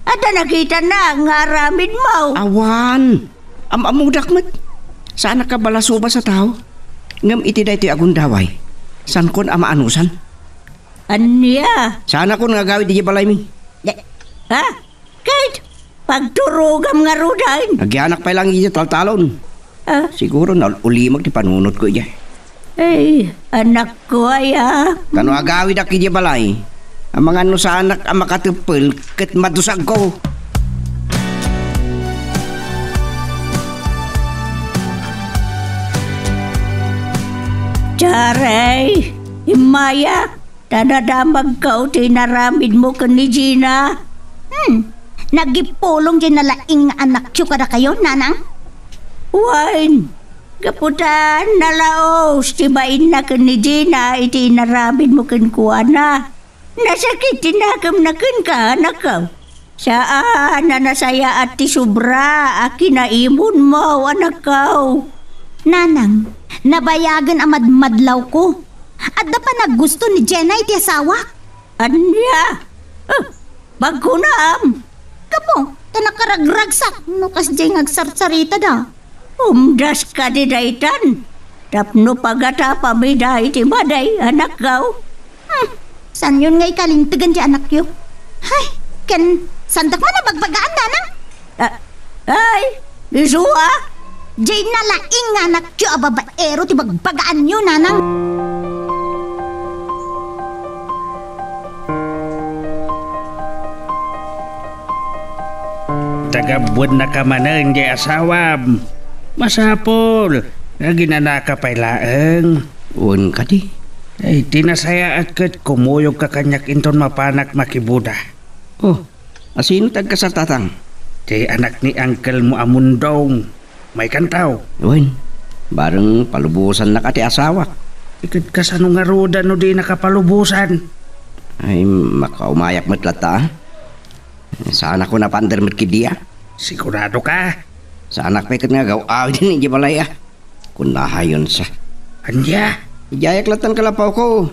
Adda nakitana nga aramidmo. Awan. Am-ammodak met. Saanak a balasubas a tao. Ngem iti daytoy a gundaway, saankon a maanusan. Ania? Saanakon nga agawid idiay balaymi. Ha? Ket pagturogam ngaruden. Agianak pay lang idiay taltalon. Ah? Siguro naul-ulimag ti panunotko idiay. Ay, anakko aya. Kano agawidak idiay balay? Amangan no saanak a makateppel ket madusagko. Charay, immaya. Ta nadamagko ti inaramidmo ken ni Gina. Hmm, nagipulong ti nalaing nga anakyo kadakayo, nanang? Wen, gapu ta nalaos ti bainna ken ni Gina iti inaramidmo kenkuana. Nasakit ti nakemna kenka, anakko. Saan a nasayaat ti sobra a kinaimonmo, anakko. Nanang, nabayagen a madmadlawko. Adda panaggusto ni Jenna iti asawak. Ania? Ah, pagkunam. Gapu, Ta nakaragragsak no kasdiay nga agsarsaritada. Umdas kadi daytan. Tapno pagatapam ida iti baday, anakko. Hmm, saanyon nga ikalintegen ti anakyo? Hay, ken saandak man a bagbagaan, nanang? Ah, ay, isu a? Diay nalaing nga anakyo a babaero ti bagbagaanyo, nanang. Tagabbuennaka manen diay asawam. Masapul nga aginanaka pay laeng. Wen kadi. Ay, ti nasayaat ket kumuyogka kaniak inton mapanak makiboda. Oh, asino ti agkasar, tatang? Ti anak ni uncle mo a Mundong. Maikantaw. Wen, bareng palubosannaka ti asawak. Iket kasano ngaruden no dinaka palubosan? Ay, makaumayak met latta, a. Saanakon a pander met ketdi, a. Sigurado ka? Saanak pay ket nga agaw-awiden idiay balay, a. Kunayonsa. Ania? Idiayak lattan kalapawko.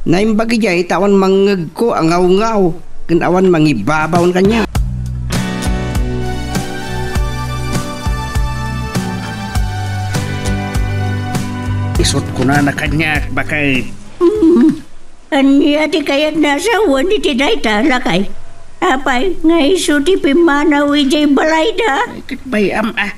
Naimbag idiay ta awan mangngegko a ngawngaw ken awan mangibabaon kaniak. Isut' kunana kaniak, baket. Mm. Ania ti kayatna a sawen iti dayta, lakay? Apay nga isu ti pimmanaw idiay balayda? Ay, ket bay-am, a.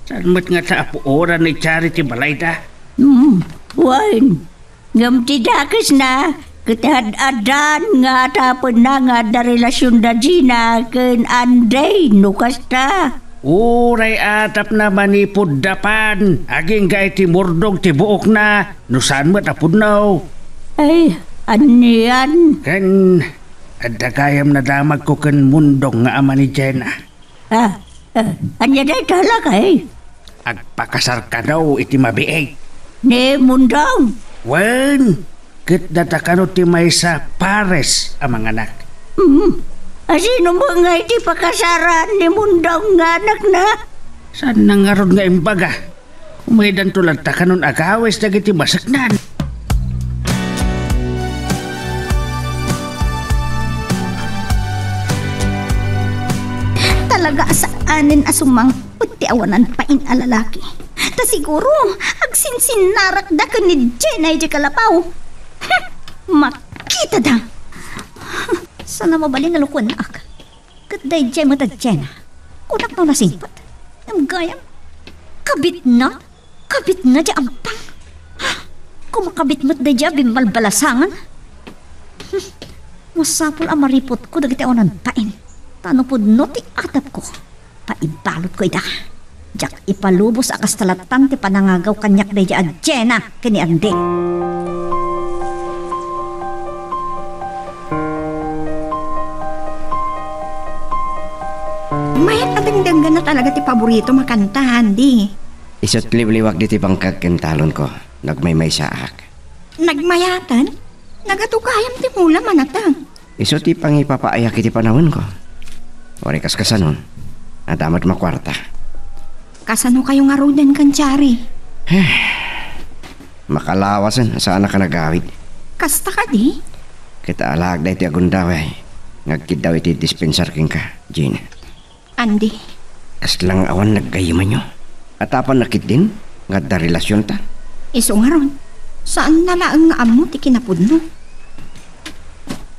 Saan met ngata a puoran ni Chari ti balayda? Hmm, wen. Ngem ti dakesna, ket ad-addan nga atapenna nga adda relasionda Gina ken Andy, no kasta. Uray atapna manipud dapan, agingga iti murdog ti buokna, no saan met a pudno. Ay, anian? Ken adda gayam nadamagko ken Mundong nga ama ni Jenna. Ah, ah, ania dayta, lakay? Agpakasar kano iti mabiit. Ni Mundong? Wen, ket data kano ti maysa pares a manganak. Hmm. Asino met ngay ti pakasaran ni Mundong nga anakna? Saanna ngarud nga imbaga? Umaydanto latta kanon agawis dagiti maseknan. Talaga a saanen a sumangpet ti awanan pain a lalaki. Ta siguro, agsinsinnarakda ken ni Jenna idiay kalapaw. Hm! Makitada! Saan a mabalin a lukuennak. Ket daydiay met a Jenna, kunak no nasingpet. Ngem gayam, kabitna, kabitna diay ampang. Kumakabit met daydiay a bimbalbalasangan. Masapul a mariputko dagiti awanan pain. Ta no pudno ti atapko, paibalutko ida. Diak ipalubos a kasta lattan ti panangagaw kaniak daydiay a Jenna ken ni Andy. Mayat a dengdenggenna talaga ti paboritom a kanta, Andy. Isu't liwliwak ditoy bangkag ken talonko no agmaymaysaak. Nagmayaten? Nagadu gayam ti mula manateng. Isu ti pangipapaayak iti panawenko. Uray kaskasanon, adda met makuarta. Kasano kayo ngaruden ken Chari? Makalawasen a saanak a nagawid. Kasta kadi? Ket alaak daytoy a gundaway nga agkiddaw iti dispensar kenka, Jean. Andy. Kasla nga awan naggayyemanyo? Atapanna ketdin nga adda relasionta? Isu ngarud, saanna laeng nga ammo ti kinapudno.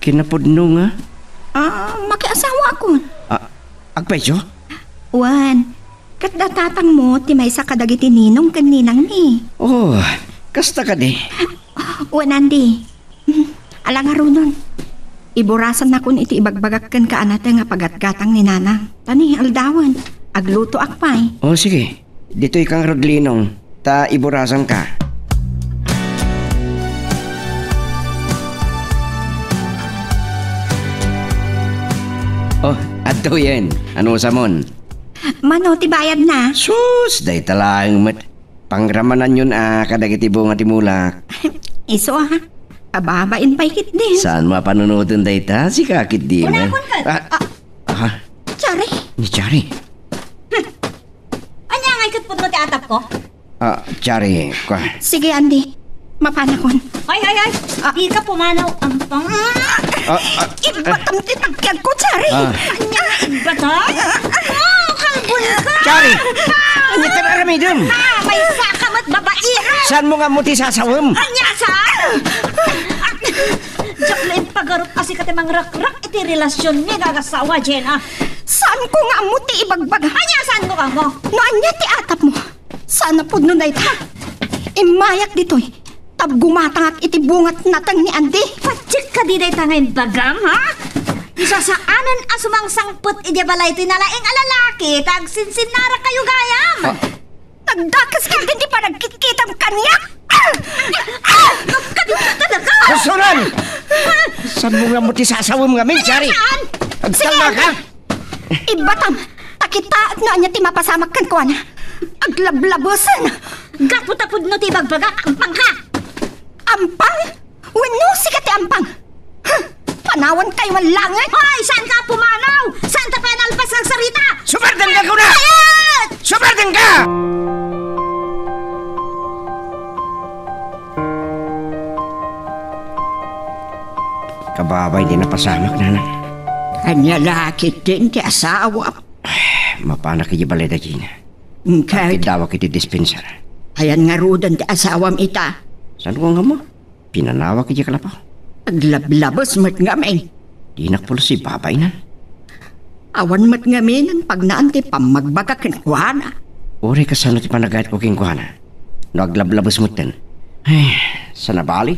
Kinapudno nga? Ah, makiasawaakon. Ah, agpayso? Wen, ket da tatangmo ti maysa kadagiti ninong ken ninangmi. Oh, kasta kadi? Wen, Andy. Hmm, ala ngaruden. Iburasannakon iti ibagbagak kenka a nateng a pagatgatang ni Nanang. Ta ni aldawen, aglutoak pay. O, sige. Ditoyka ngarud, Ninong, ta iburasanka. O, adtoyen. Anusamon? Mano ti bayadna? Sus, dayta laeng met. Pangramananyon a kadagiti bunga ti mulak. Isu a, ababain pay ketdi. Saanmo a panunoten dayta? Sika ketdi. Unakon ket. Ah, ah. Chari. Ni Chari. Hmm. Ania ngay ket pudno ti atapko? Ah, Chari, kua. Sige, Andy. Mapanakon. Ay, ay, ay. Ah. Dika pumanaw, ampang. Ah, ah, Ibatam ti tagkiagko, Chari. Ah. Ania nga ibatam? Chari! Ania ti aramidem? Ah, maysa ka met babaero! Saanmo nga ammo ti sasawem? Ania, saan? Diak la impagarup a sika ti mangrakrak iti relasionmi nga agassawa, Jenna. Saanko nga ammo ti ibagbaga. Ania, saanmo nga ammo? No ania ti atapmo? Saan a pudno dayta. Immayak ditoy. Tapno gumatangak iti bunga ti nateng ni Andy. Patjek kadi dayta nga imbagam, ha? Isasaanen a sumangsangpet idiay balay ti nalaing a lalaki ta agsinsinnarakayo gayam. Ah. Nagdakes ketdi ti panagkitkitam kaniak. Ah! Ah! Kadi talaga! Kasunan! Saanmo nga ammo ti sasawem ngamin, Chari? Saan? Agtalna ka? Ibbatam, ta kitaek no ania ti mapasamak kenkuana. Aglablabesen! Gapu ta pudno ti ibagbagak, ampangka! Ampang? Wenno sika ti ampang? Huh! Panawankayo man langit! Hoy, saanka a pumanaw? Saanta pay a nalpas nga agsarita? Sumerdenka, kuna! Quiet! Sumerdenka! Kababay ti napasamak, nanang. Ania la ketdin ti asawam? Mapanak idiay balay da Gina. Ngem ket addawak iti dispensa. Ayan ngaruden ti asawam ita? Saanko nga ammo? Pinanawak idiay kalapaw. Aglablabes met ngamin. Dinak pulos ibabainan. Awan met ngamin pagnaan ti pammagbaga kenkuana. Uray kasano ti panagayatko kenkuana? No aglablabes metten. Ay, saan a bali.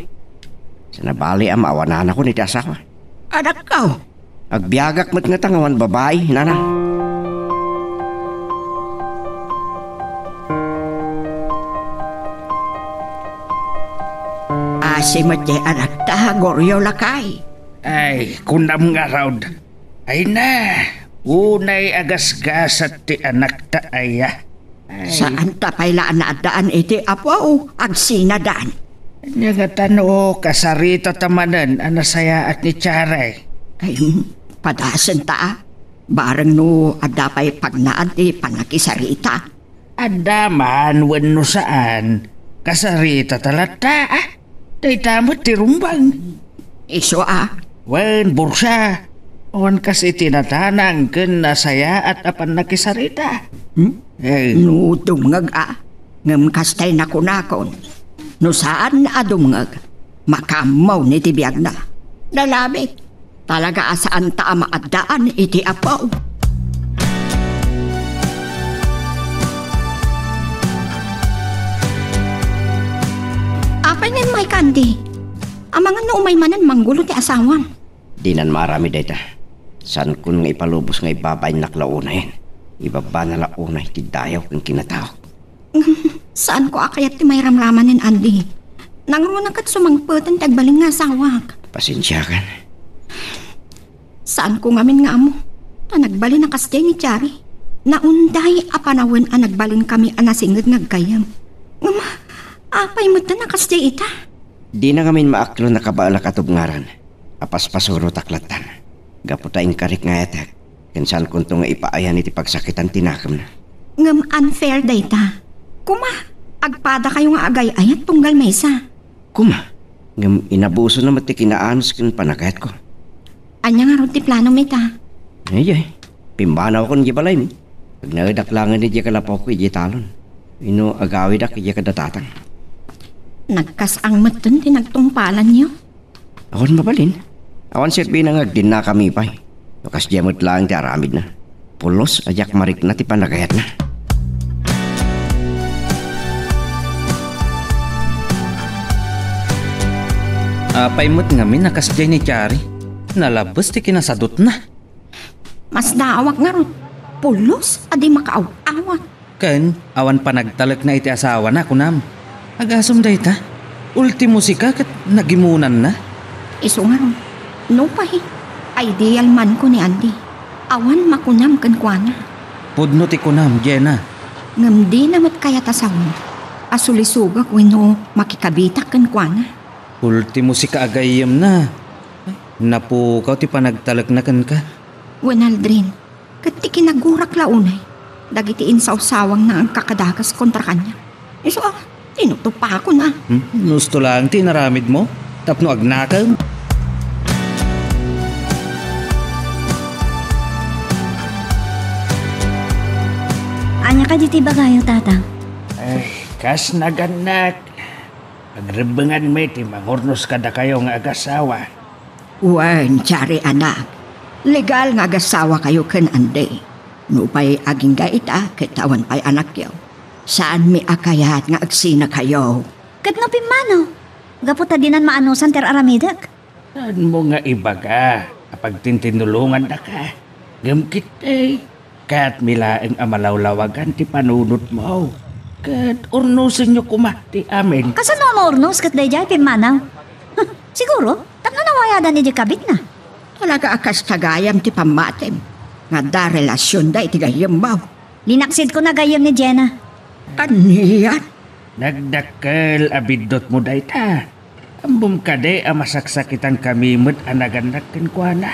Saan a bali a maawananakon iti asawa. Anakko, agbiagak met ngata nga awan babai, nana. Asi met ti anakta, Goryo, lakay. Ay, kunam ngarud. Ay na, unay agasgasat ti anakta aya. Ay. Saanta pay la a naaddaan iti apo, agsinadan. Ania ngata no kasaritata manen a nasayaat ni Chari? Ay, padasenta, a. Bareng no adda pay pagnaan ti pannakisarita. Adda man wenno saan, kasaritata latta, a. Dayta met ti rumbeng. Isu a? Wen, bursa. Awan kas iti nadanang ken nasayaat a pannakisarita. Hmm? Eh. No dumngeg a, ngem kastay nakunakon, no saan a dumngeg, makaammonen iti biagna. Nalabit. Talaga a saanta a maaddaan iti apo. Apay nga immay, Candy? Amangan no umay manen manggulo ti asawam. Dinan maaramid dayta. Saankon nga ipalubos nga ibabainnak la unayen. Ibabbana la unay ti dayaw ken kinatawak. Saanko a kayat ti mairamraman ni Andy. Nangruna ket sumangpeten ti agbalin nga asawak. Pasensiakan. Saanko ngamin nga ammo. Ta nagbalin a kasdiay ni Chari. Naunday a panawen a nagbalinkami a nasinged nga aggayyem. Ngem, apay metten a kasdiay ita? Dina ngamin maaklon a kabaelak a tubngaran. Apaspasurot a klattan. Gapu ta inkarik nga ayatek, ken saankonto nga ipaayan iti pagsakitan ti nakemna. Ngem unfair dayta. Koma, agpadakayo nga agay-ayat tunggal maysa. Koma, ngem inabusona met ti kinaanus ken panagayatko. Ania ngarud ti planom ita? Ay, ay. Pimmanawkon idiay balaymi. Agnaedak laengen idiay kalapawko idiay talon. Wenno agawidak idiay kada tatang. Nagkas-ang metten ti nagtungpalanyo. Awan mabalin. Awan serbina nga agdinnakami pay. No kasdiay met laeng ti aramidna. Pulos a diak marikna ti panagayatna. Apay met ngamin a kasdiay ni Chari? Nalabes ti kinasadutna. Masdaawak ngarud. Pulos a di makaaw-awat. Ken awan panagtalekna iti asawana, kunam. Agasum dayta, ultimo sika ket nagimunanna. Isu ngarud, nupay, ideal manko ni Andy. Awan makunam kenkuana. Pudno ti kunam, Jenna. Ngem dina met kayat a sawen a sulisogak wenno makikabitak kenkuana. Ultimo sika a gayyemna. Napukaw ti panagtalekna kenka. Wen, Aldrin, ket ti kinagurak la unay dagiti insawsawangna nga agkakadakas kontra kaniak. Isu a, tinutupakon a. Hmm? Nusto laeng ti inaramidmo tapno agnakem. Nakadi ti ibagayo, Tatang? Ay, kas nagannak. Agrebbenganmi ti mangurnos kadakayo nga agasawa. Wen, Chari anak. Legal nga agasawakayo ken Andy. Nupay agingga ita ket awan pay anakyo, saanmi a kayat nga agsinakayo. Ket no pimmanaw, gapu ta dinan maanusan ti ar-aramidek? Saanmo nga ibaga a pagtintinulongandaka? Ngem ketdi, kayatmi laeng a malawlawagan ti panunotmo. Ket urnosenyo koma ti amin. Kasano a maurnos ket daydiay pimmanaw? Siguro, tapno nawayadan idiay kabitna. Talaga a kasta gayam ti pammatim nga adda relasionda iti gayyemmo. Linaksidkon a gayyem ni Jenna. Anian? Nagdakkel a biddutmo dayta. Ammom kadi a masaksakitankami met a nagannak kenkuana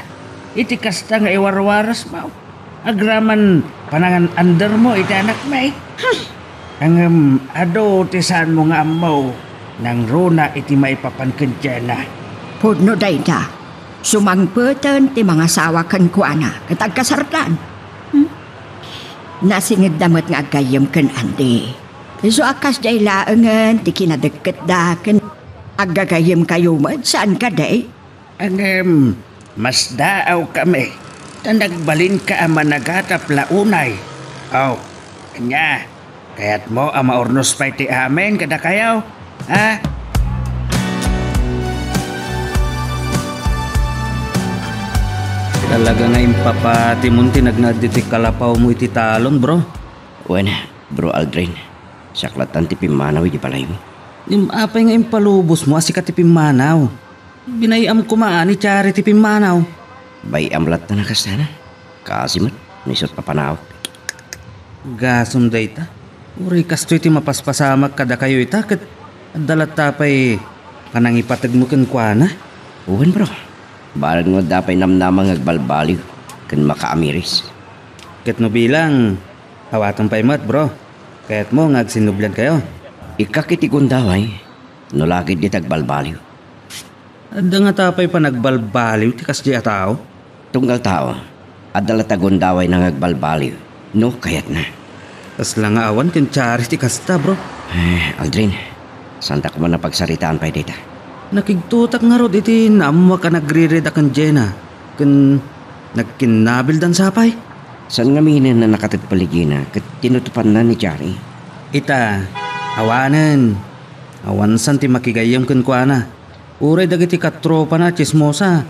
iti kasta nga iwarwarasmo, agraman panangan-andermo iti anakmi? Hmm. Ngem adu ti saanmo nga ammo, nangruna iti maipapan ken Jenna. Pudno dayta, sumangpeten ti mangasawa kenkuana ket agkasardan. Hmm? Nasingedda met nga aggayyem ken Andy. Isu a kasdiay laengen ti kinadekketda ken aggagayyemkayo met, saan kadi? Ngem, masdaawkami, ta nagbalinka a managatap la unay. Aw, ania, kayatmo a maurnos pay ti amin kadakayo? Ha? Talaga nga impapatimon ti nagna ditoy kalapawmo iti talon, bro. Wen, Bro Aldrin, siak lattan ti pimmanaw iti balaymo. Ngem apay nga impalubosmo a sika ti pimmanaw? Binay-am koma a ni Chari ti pimmanaw. Bay-am lattan a kastana. Kaasi met, no isu ti papanawek. Gasum dayta. Uray kastoy ti mapaspasamak kadakayo ita, ket adda latta pay panangipategmo kenkuana. Wen, bro. Balet no adda pay namnama nga agbalbaliw ken makaamiris. Ket no bilang, awatem pay met, bro. Kayatmo nga agsinnubliankayo? Ikkak iti gundaway, no la ketdi ti agbalbaliw. Adda ngata pay panagbalbaliw ti kasdiay a tao? Tunggal tao, adda latta gundawayna nga agbalbaliw, no kayatna. Kasla nga awan ken Chari ti kasta, bro. Eh, Aldrin, saantak man a pagsaritaan pay dayta. Nakigtotak ngarud iti naammoak a nagririda ken Jenna, ken nagkinnabildan sapay. Saan ngaminen a nakatekpel ni Jenna ket tinutopanna ni Chari? Ita, awanen. Awan saan ti makigayyem kenkuana. Uray dagiti katropana a tsismosa,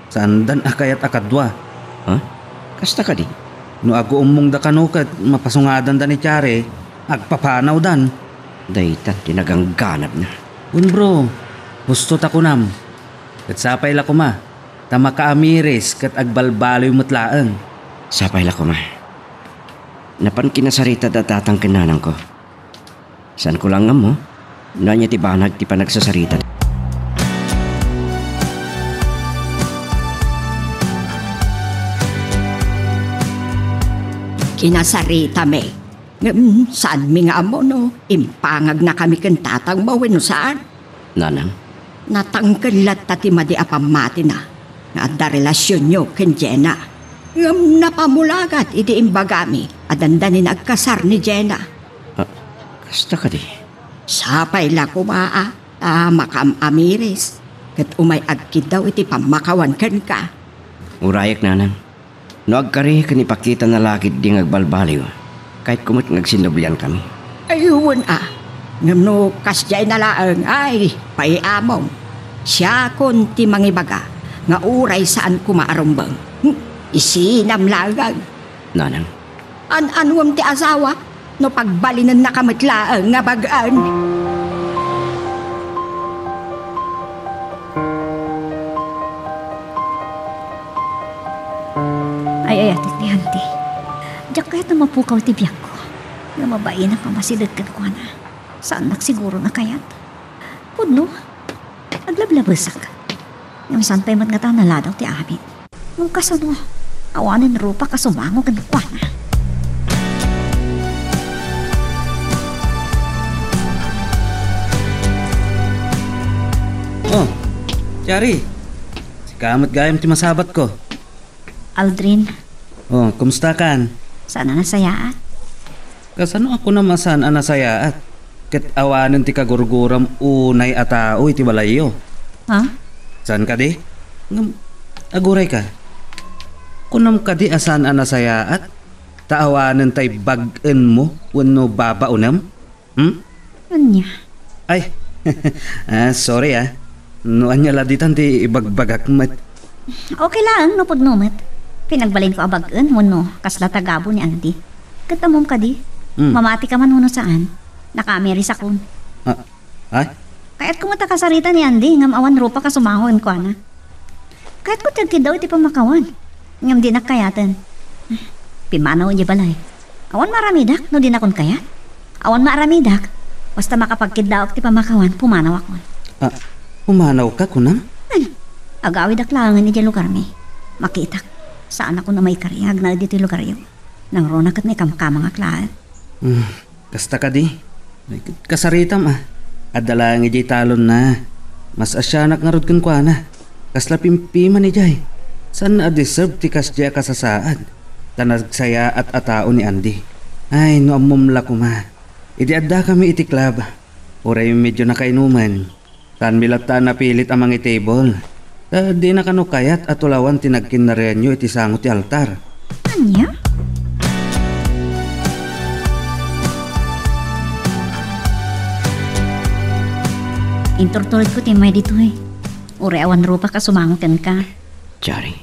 saandan a kayat a kadua. Ha? Kasta kadi? No aguummongda kano ket mapasungadanda ni Chari, agpapanawdan. Dayta ti nagangganabna. Wen, bro, husto ta kunam. Ket sapay la koma, ta makaamiris ket agbalbaliw met laeng. Sapay la koma. Napan kinasaritada tatang ken nanangko. Saanko la nga ammo no ania ti banag ti panagsasarita. Kinasaritami. Ngem saanmi nga ammo no impagangnakami ken tatangmo wenno saan. Nanang? Natangken latta ti madi a pammatina nga adda relasionyo ken Jenna. Ngem napamulagat idi imbagami a dandanin agkasar ni Jenna. Ah, kasta kadi? Sapay la koma a ta makaam-amiris ket umay agkiddaw iti pammakawan kenka. Urayek, nanang. No agkari ken ipakitana la ketdi nga agbalbaliw, kayatko met nga agsinnubliankami. Ay, wen a. Ngem no kasdiay na laeng, ay, pay-amom. Siakon ti mangibaga nga uray saan koma a rumbeng. Hmm, isinam laeng. Nanang. An-anuem ti asawa? No pagbalinennaka met laeng nga bag-en. Ay, ay, ati, ti Auntie. Diak kayat a mapukaw ti biagko. Nga mabainak a masideg kenkuana. Saannak siguron a kayat. Pudno, aglablabesak. Ngem saan pay met ngata a naladaw ti amin. Ngem kasano, awanen rupak a sumango kenkuana. Oh, Chari. Sika met gayam ti masabatko. Aldrin. Oh, kumusta kan? Saan a nasayaat. Kasano a kunam a saan a nasayaat? Ket awanen ti kagurguram unay a tao iti balayyo. Ha? Saan kadi? Ngem, aguray ka. Kunam kadi a saan a nasayaat? Ta awanen tay bag-enmo wenno babaonem? Hmm? Ania? Ay, ah, sorry ah. No ania la ditan ti ibagbagak met. Okay laeng no pudno met. Pinagbalinko a bag-en wenno kasla tagabu ni Andy. Ket ammom kadi, hmm, mamati ka man wenno saan, nakaamirisakon. Ah, ay? Kayatko met a kasarita ni Andy ngem awan rupak a sumango kenkuana. Kayatko ti agkiddaw iti pammakawan. Ngem dinak kayaten. Pimanaw idiay balay. Awan maaramidak no dinakon kayat. Awan maaramidak. Basta makapagkiddaak ti pammakawan, pumanawakon. Ah, pumanawka, kunam? Ay, agawidak laengen idiay lugarmi. Makitak. Saanakon a maikari nga agnaed iti lugaryo. Nangruna ket maikamkamangak laeng. Hmm, kasta kadi. Kasaritam a. Adda laeng idiay talonna. Mas asianak ngarud kenkuana. Kasla pimpiman idiay. Saan a deserve ti kasdiay a kasasaad. Ta nagsayaat a tao ni Andy. Ay, no ammom la koma. Idi addakami iti club, uray medyo nakainuman, saanmi latta a napilit a mangitable. Ta dina kano kayat a tulawan ti nagkinnarianyo iti sango ti altar. Ania? Inturturedko ti immay ditoy. Uray awan rupak a sumango kenka. Jari.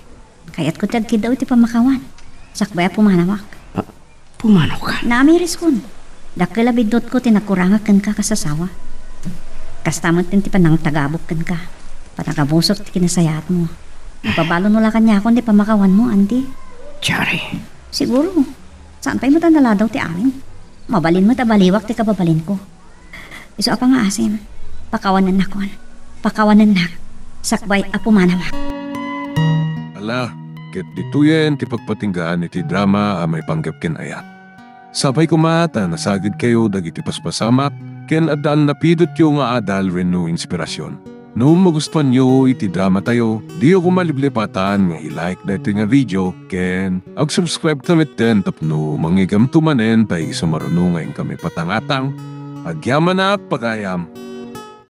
Kayatko ti agkiddaw iti pammakawan. Sakbay a pumanawak. Ah, pumanawka? Naamiriskon. Dakkel a biddutko ti nagkurangak kenka kas asawa. Kasta met ti panangtagabok kenka. Panagabusor ti kinasayaatmo. Mapabalonmo la kaniakon ti pammakawanmo, Andy. Jari. Siguro, saan pay met a naladaw ti amin. Mabalin met a baliwak ti kababalinko. Isu a pangngaasim, pakawanennakon. Pakawanennak. Sakbay a pumanawak. Ala, ket ditoyen ti pagpatinggaan iti drama a maipanggep ken ayat. Sapay koma ta nasagidkayo dagiti paspasamak ken adda a napidotyo nga adal wenno inspirasyon. No magustuanyo iti dramatayo, diyo koma liplipatan nga i-like daytoy nga video ken ag-subscribe ta metten tapno mangngeggamto manen ta isu maruno nga inkami patangatang. Agyamanak, pagayam!